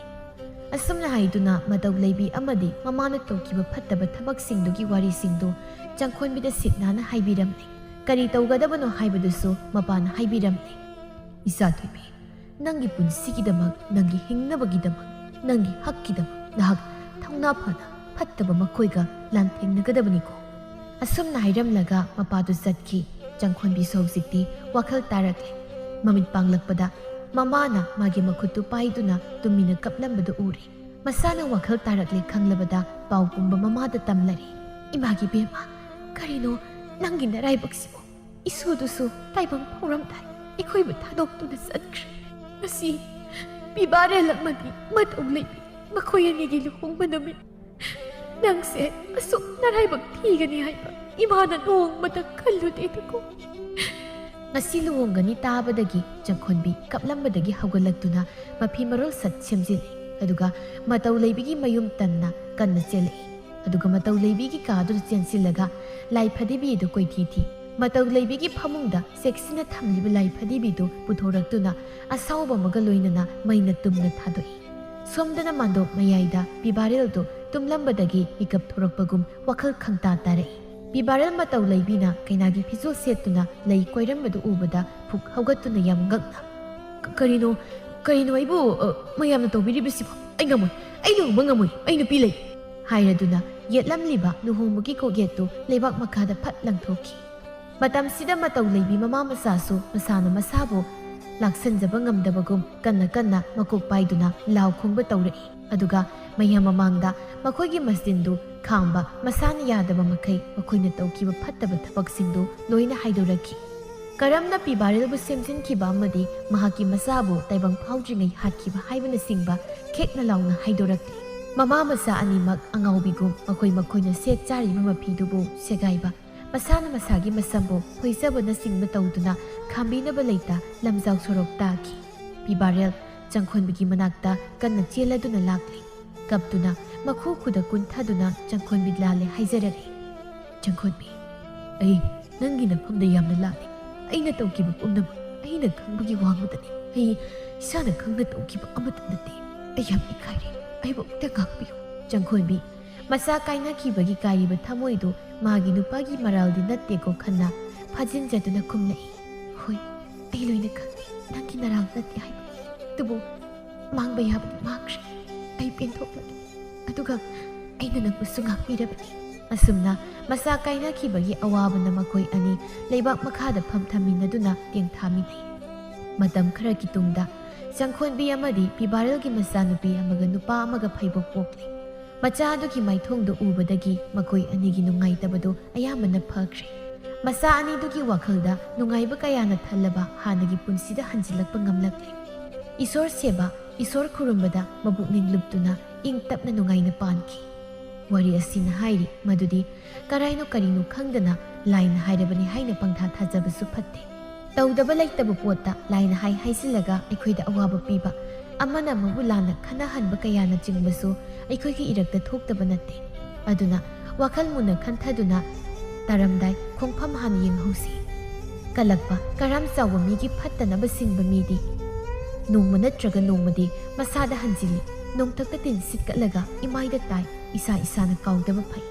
ꯑꯁꯨꯝꯅ ꯍꯥꯏꯗꯨꯅ ꯃꯇꯧ ꯂꯩꯕꯤ ꯑꯃꯗꯤ ꯃꯃꯥꯅ ꯇꯧꯈꯤꯕ ꯐꯠꯇꯕ ꯊꯕꯛꯁꯤꯡꯗꯨꯒꯤ ꯋꯥꯔꯤꯁꯤꯡꯗꯨ ꯆꯪꯈꯣꯟꯕꯤꯗ ꯁꯤꯠ ꯅꯥꯟꯅ ꯍꯥꯏꯕꯤꯔꯝꯂꯦ꯫ ꯀꯔꯤ ꯇꯧꯒꯗꯕꯅꯣ ꯍꯥꯏꯕꯗꯨꯁꯨ ꯃꯄꯥꯅ ꯍꯥꯏꯕꯤꯔꯝꯂꯦ꯫ "ꯏꯆꯥ ꯊꯣꯏꯕꯤ, ꯅꯪꯒꯤ ꯄꯨꯟꯁꯤꯒꯤꯗꯃꯛ, ꯅꯪꯒꯤ ꯍꯤꯡꯅꯕꯒꯤꯗꯃꯛ, ꯅꯪꯒꯤ ꯍꯛꯀꯤꯗꯃꯛ ꯅꯍꯥꯛ ꯊꯧꯅꯥ ꯐꯅ ꯐꯠꯇꯕ ꯃꯈꯣꯏꯒ ꯂꯥꯟꯊꯦꯡꯅꯒꯗꯕꯅꯤꯀꯣ"꯫ ꯑꯁꯨꯝꯅ ꯍꯥꯏꯔꯝꯂꯒ ꯃꯄꯥꯗꯨ ꯆꯠꯈꯤ꯫ ꯆꯪꯈꯣꯟꯕꯤꯁꯨ ꯍꯧꯖꯤꯛꯇꯤ ꯋꯥꯈꯜ ꯇꯥꯔꯛꯂꯦ꯫ ꯃꯃꯤꯠ ꯄꯥꯡꯂꯛꯄꯗ ꯃꯃꯥꯅ ꯃꯥꯒꯤ ꯃꯈꯨꯠꯇꯨ ꯄꯥꯏꯗꯨꯅ ꯇꯨꯃꯤꯟꯅ ꯀꯞꯂꯝꯕꯗꯨ ꯎꯔꯦ꯫ ꯃꯁꯥꯅ ꯋꯥꯈꯜ ꯇꯥꯔꯛꯂꯦ ꯈꯪꯂꯕꯗ ꯄꯥꯎ ꯄꯨꯝꯕ ꯃꯃꯥꯗ ꯇꯝꯂꯔꯦ꯫ "ꯏꯃꯥꯒꯤ ꯕꯦꯝꯃ, ꯀꯔꯤꯅꯣ ꯅꯪꯒꯤ ꯅꯔꯥꯏꯕꯛꯁꯤꯕꯨ? ꯏꯁꯨꯗꯨꯁꯨ ꯇꯥꯏꯕꯪ ꯐꯥꯎꯔꯝꯗꯥꯏ ꯑꯩꯈꯣꯏꯕꯨ ꯊꯥꯗꯣꯛꯇꯨꯅ ꯆꯠꯈ꯭ꯔꯦ꯫ ꯉꯁꯤ ꯄꯤꯕꯥꯔꯦꯜ ꯑꯃꯗꯤ ꯃꯇꯧ ꯂꯩꯕꯤ ꯃꯈꯣꯏ ꯑꯅꯤꯒꯤ ꯂꯨꯍꯣꯡꯕ ꯅꯨꯃꯤꯠ꯫ ꯅꯪꯁꯦ ꯑꯁꯨꯛ ꯅꯔꯥꯏꯕꯛ ꯊꯤꯒꯅꯤ ꯍꯥꯏꯕ ꯏꯃꯥꯅ ꯅꯣꯡꯃꯇ ꯈꯜꯂꯨꯗꯦꯗꯀꯣ"꯫ ꯉꯁꯤ ꯂꯨꯍꯣꯡꯒꯅꯤ ꯇꯥꯕꯗꯒꯤ ꯆꯪꯈꯣꯟꯕꯤ ꯀꯞꯂꯝꯕꯗꯒꯤ ꯍꯧꯒꯠꯂꯛꯇꯨꯅ ꯃꯐꯤ ꯃꯔꯣꯜ ꯁꯠ ꯁꯦꯝꯖꯤꯜꯂꯤ꯫ ꯑꯗꯨꯒ ꯃꯇꯧ ꯂꯩꯕꯤꯒꯤ ꯃꯌꯨꯝ ꯇꯟꯅ ꯀꯟꯅ ꯆꯦꯜꯂꯛꯏ꯫ ꯑꯗꯨꯒ ꯃꯇꯧ ꯂꯩꯕꯤꯒꯤ ꯀꯥꯗꯨꯗ ꯆꯦꯟꯁꯤꯜꯂꯒ ꯂꯥꯏ ꯐꯗꯤꯕꯤꯗꯨ ꯀꯣꯏꯊꯤ ꯊꯤ꯫ ꯃꯇꯧ ꯂꯩꯕꯤꯒꯤ ꯐꯃꯨꯡꯗ ꯆꯦꯛꯁꯤꯟꯅ ꯊꯝꯂꯤꯕ ꯂꯥꯏ ꯐꯗꯤꯕꯤꯗꯨ ꯄꯨꯊꯣꯔꯛꯇꯨꯅ ꯑꯁꯥꯎꯕ ꯑꯃꯒ ꯂꯣꯏꯅꯅ ꯃꯩꯅ ꯇꯨꯝꯅ ꯊꯥꯗꯣꯛꯏ꯫ ꯁꯣꯝꯗꯅ ꯃꯥꯟꯗꯣꯞ ꯃꯌꯥꯏꯗ ꯄꯤꯕꯥꯔꯦꯜꯗꯨ ꯇꯨꯝꯂꯝꯕꯗꯒꯤ ꯃꯤꯀꯞ ꯊꯣꯔꯛꯄꯒꯨꯝ ꯋꯥꯈꯜ ꯈꯪꯇꯥ ꯇꯥꯔꯛꯏ꯫ ꯄꯤꯕꯥꯔꯦꯜ ꯃꯇꯧ ꯂꯩꯕꯤꯅ ꯀꯩꯅꯥꯒꯤ ꯐꯤꯖꯣꯜ ꯁꯦꯠꯇꯨꯅ ꯂꯩ ꯀꯣꯏꯔꯝꯕꯗꯨ ꯎꯕꯗ ꯐꯨꯛ ꯍꯧꯒꯠꯇꯨꯅ ꯌꯥꯝ ꯉꯛꯅ, "ꯀ-, ꯀꯔꯤꯅꯣ, ꯀꯔꯤꯅꯣ ꯑꯩꯕꯨ, ꯑ, ꯃꯌꯥꯝꯅ ꯇꯧꯕꯤꯔꯤꯕꯁꯤꯕꯣ? ꯑꯩ ꯉꯝꯃꯣꯏ, ꯑꯩ ꯂꯨꯍꯣꯡꯕ ꯉꯝꯃꯣꯏ, ꯑꯩ ꯅꯨꯄꯤ ꯂꯩ!" ꯍꯥꯏꯔꯗꯨꯅ ꯌꯦꯠꯂꯝꯂꯤꯕ ꯂꯨꯍꯣꯡꯕꯒꯤ ꯀꯣꯛꯌꯦꯠꯇꯨ ꯂꯩꯕꯥꯛ ꯃꯈꯥꯗ ꯐꯠ ꯂꯪꯊꯣꯛꯈꯤ꯫ ꯃꯇꯝꯁꯤꯗ ꯃꯇꯧ ꯂꯩꯕꯤ ꯃꯃꯥ ꯃꯆꯥꯁꯨ ꯃꯁꯥꯅ ꯃꯁꯥꯕꯨ ꯂꯥꯛꯁꯟꯖꯕ ꯉꯝꯗꯕꯒꯨꯝ ꯀꯟꯅ ꯀꯟꯅ ꯃꯀꯣꯛ ꯄꯥꯏꯗꯨꯅ ꯂꯥꯎ ꯈꯣꯡꯕ ꯇꯧꯔꯛꯏ꯫ ꯑꯗꯨꯒ ꯃꯌꯥꯝ ꯃꯃꯥꯡꯗ ꯃꯈꯣꯏꯒꯤ ꯃꯆꯤꯟꯗꯨ ꯈꯥꯝꯕ ꯃꯁꯥꯅ ꯌꯥꯗꯕ ꯃꯈꯩ ꯃꯈꯣꯏꯅ ꯇꯧꯈꯤꯕ ꯐꯠꯇꯕ ꯊꯕꯛꯁꯤꯡꯗꯨ ꯂꯣꯏꯅ ꯍꯥꯏꯗꯣꯔꯛꯈꯤ꯫ ꯀꯔꯝꯅ ꯄꯤꯕꯥꯔꯦꯜꯕꯨ ꯁꯦꯝꯖꯤꯟꯈꯤꯕ ꯑꯃꯗꯤ ꯃꯍꯥꯛꯀꯤ ꯃꯆꯥꯕꯨ ꯇꯥꯏꯕꯪ ꯐꯥꯎꯗ꯭ꯔꯤꯉꯩ ꯍꯥꯠꯈꯤꯕ ꯍꯥꯏꯕꯅꯆꯤꯡꯕ ꯈꯦꯛꯅ ꯂꯥꯎꯅ ꯍꯥꯏꯗꯣꯔꯛꯂꯤ꯫ ꯃꯃꯥ ꯃꯆꯥ ꯑꯅꯤꯃꯛ ꯑꯉꯥꯎꯕꯤꯒꯨꯝ ꯃꯈꯣꯏ ꯃꯈꯣꯏꯅ ꯁꯦꯠ ꯆꯥꯔꯤꯕ ꯃꯐꯤꯗꯨꯕꯨ ꯁꯦꯒꯥꯏꯕ, ꯃꯁꯥꯅ ꯃꯁꯥꯒꯤ ꯃꯁꯝꯕꯨ ꯐꯣꯏꯖꯕꯅꯆꯤꯡꯕ ꯇꯧꯗꯨꯅ ꯈꯥꯝꯕꯤꯅꯕ ꯂꯩꯇ ꯂꯝꯖꯥꯎ ꯁꯣꯔꯣꯛ ꯇꯥꯈꯤ꯫ ꯄꯤꯕꯥꯔꯦꯜ ꯆꯪꯈꯣꯟꯕꯤꯒꯤ ꯃꯅꯥꯛꯇ ꯀꯟꯅ ꯆꯦꯜꯂꯗꯨꯅ ꯂꯥꯛꯂꯤ꯫ ꯀꯞꯇꯨꯅ ꯃꯈꯨ ꯈꯨꯗ ꯀꯨꯟꯊꯗꯨꯅ ꯆꯪꯈꯣꯟꯕꯤ ꯂꯥꯜꯂꯦ ꯍꯥꯏꯖꯔꯛꯏ꯫ "ꯆꯪꯈꯣꯟꯕꯤ, ꯑꯩ ꯅꯪꯒꯤ ꯅꯐꯝꯗ ꯌꯥꯝꯅ ꯂꯥꯜꯂꯤ꯫ ꯑꯩꯅ ꯇꯧꯈꯤꯕ ꯄꯨꯝꯅꯃꯛ ꯑꯩꯅ ꯈꯪꯕꯒꯤ ꯋꯥꯡꯃꯗꯅꯤ꯫ ꯑꯩ ꯏꯁꯥꯅ ꯈꯪꯅ ꯇꯧꯈꯤꯕ ꯑꯃꯠꯇ ꯅꯠꯇꯦ꯫ ꯑꯩ ꯌꯥꯝ ꯏꯀꯥꯏꯔꯦ꯫ ꯑꯩꯕꯨ ꯑꯃꯨꯛꯇ ꯉꯥꯛꯄꯤꯌꯨ꯫" ꯆꯪꯈꯣꯟꯕꯤ ꯃꯆꯥ ꯀꯥꯏꯅꯈꯤꯕꯒꯤ ꯀꯥꯏꯔꯤꯕ ꯊꯃꯣꯏꯗꯨ ꯃꯥꯒꯤ ꯅꯨꯄꯥꯒꯤ ꯃꯔꯥꯜꯗꯤ ꯅꯠꯇꯦꯀꯣ ꯈꯟꯅ ꯐꯥꯖꯤꯟꯖꯗꯨꯅ ꯈꯨꯝꯂꯛꯏ꯫ "ꯍꯣꯏ, ꯑꯩ ꯂꯣꯏꯅ ꯈꯪꯏ, ꯅꯪꯒꯤ ꯅꯔꯥꯜ ꯅꯠꯇꯦ ꯍꯥꯏꯕ꯫ ꯑꯗꯨꯕꯨ ꯃꯥꯡꯕ ꯌꯥꯕꯗꯤ ꯃꯥꯡꯈ꯭ꯔꯦ꯫ ꯑꯩ ꯄꯦꯟꯊꯣꯛꯂꯒꯦ꯫ ꯑꯗꯨꯒ ꯑꯩꯅ ꯅꯪꯕꯨꯁꯨ ꯉꯥꯛꯄꯤꯔꯕꯅꯤ꯫" ꯑꯁꯨꯝꯅ ꯃꯆꯥ ꯀꯥꯏꯅꯈꯤꯕꯒꯤ ꯑꯋꯥꯕꯅ ꯃꯈꯣꯏ ꯑꯅꯤ ꯂꯩꯕꯥꯛ ꯃꯈꯥꯗ ꯐꯝꯊꯃꯤꯟꯅꯗꯨꯅ ꯇꯦꯡꯊꯥꯃꯤꯟꯅꯩ꯫ ꯃꯇꯝ ꯈꯔꯒꯤ ꯇꯨꯡꯗ ꯆꯪꯈꯣꯟꯕꯤ ꯑꯃꯗꯤ ꯄꯤꯕꯥꯔꯦꯜꯒꯤ ꯃꯆꯥꯅꯨꯄꯤ ꯑꯃꯒ ꯅꯨꯄꯥ ꯑꯃꯒ ꯐꯩꯕꯣꯛ ꯄꯣꯛꯂꯤ꯫ ꯃꯆꯥ ꯑꯗꯨꯒꯤ ꯃꯥꯏꯊꯣꯡꯗꯨ ꯎꯕꯗꯒꯤ ꯃꯈꯣꯏ ꯑꯅꯤꯒꯤ ꯅꯨꯡꯉꯥꯏꯇꯕꯗꯨ ꯑꯌꯥꯝꯕꯅ ꯐꯈ꯭ꯔꯦ꯫ ꯃꯆꯥ ꯑꯅꯤꯗꯨꯒꯤ ꯋꯥꯈꯜꯗ ꯅꯨꯡꯉꯥꯏꯕ ꯀꯌꯥꯅ ꯊꯜꯂꯕ ꯍꯥꯟꯅꯒꯤ ꯄꯨꯟꯁꯤꯗ ꯍꯟꯖꯤꯜꯂꯛꯄ ꯉꯝꯂꯛꯂꯦ꯫ ꯏꯁꯣꯔ ꯁꯦꯕ, ꯏꯁꯣꯔ ꯈꯨꯔꯨꯝꯕꯗ ꯃꯄꯨꯛꯅꯤꯡ ꯂꯨꯞꯇꯨꯅ ꯏꯪ ꯇꯞꯅ ꯅꯨꯡꯉꯥꯏꯅ ꯄꯥꯟꯈꯤ꯫ ꯋꯥꯔꯤ ꯑꯁꯤꯅ ꯍꯥꯏꯔꯤ ꯃꯗꯨꯗꯤ ꯀꯔꯥꯏꯅꯣ ꯀꯔꯤꯅꯣ ꯈꯪꯗꯅ ꯂꯥꯏꯅ ꯍꯥꯏꯔꯕꯅꯤ ꯍꯥꯏꯅ ꯄꯪꯊꯥ ꯊꯥꯖꯕꯁꯨ ꯐꯠꯇꯦ꯫ ꯇꯧꯗꯕ ꯂꯩꯇꯕ ꯄꯣꯠꯇ ꯂꯥꯏꯅ ꯍꯥꯏ ꯍꯥꯏꯖꯤꯜꯂꯒ ꯑꯩꯈꯣꯏꯗ ꯑꯋꯥꯕ ꯄꯤꯕ, ꯑꯃꯅ ꯑꯃꯕꯨ ꯂꯥꯟꯅ ꯈꯟꯅꯍꯟꯕ ꯀꯌꯥꯅꯆꯤꯡꯕꯁꯨ ꯑꯩꯈꯣꯏꯒꯤ ꯏꯔꯛꯇ ꯊꯣꯛꯇꯕ ꯅꯠꯇꯦ꯫ ꯑꯗꯨꯅ ꯋꯥꯈꯜ ꯃꯨꯟꯅ ꯈꯟꯊꯗꯨꯅ ꯇꯥꯔꯝꯗꯥꯏ ꯈꯣꯡꯐꯝ ꯍꯥꯟꯅ ꯌꯦꯡꯍꯧꯁꯤ꯫ ꯀꯜꯂꯛꯄ ꯀꯔꯥꯝ ꯆꯥꯎꯕ ꯃꯤꯒꯤ ꯐꯠꯇꯅꯕ ꯁꯤꯡꯕ ꯃꯤꯗꯤ ꯅꯣꯡꯃ ꯅꯠꯇ꯭ꯔꯒ ꯅꯣꯡꯃꯗꯤ ꯃꯁꯥꯗ ꯍꯟꯖꯤꯜꯂꯤ꯫ ꯅꯣꯡꯊꯛꯇ ꯇꯤꯟ ꯁꯤꯠꯀꯠꯂꯒ ꯏꯃꯥꯏꯗ ꯇꯥꯏ꯫ ꯏꯁꯥ ꯏꯁꯥꯅ ꯀꯥꯎꯗꯕ ꯐꯩ꯫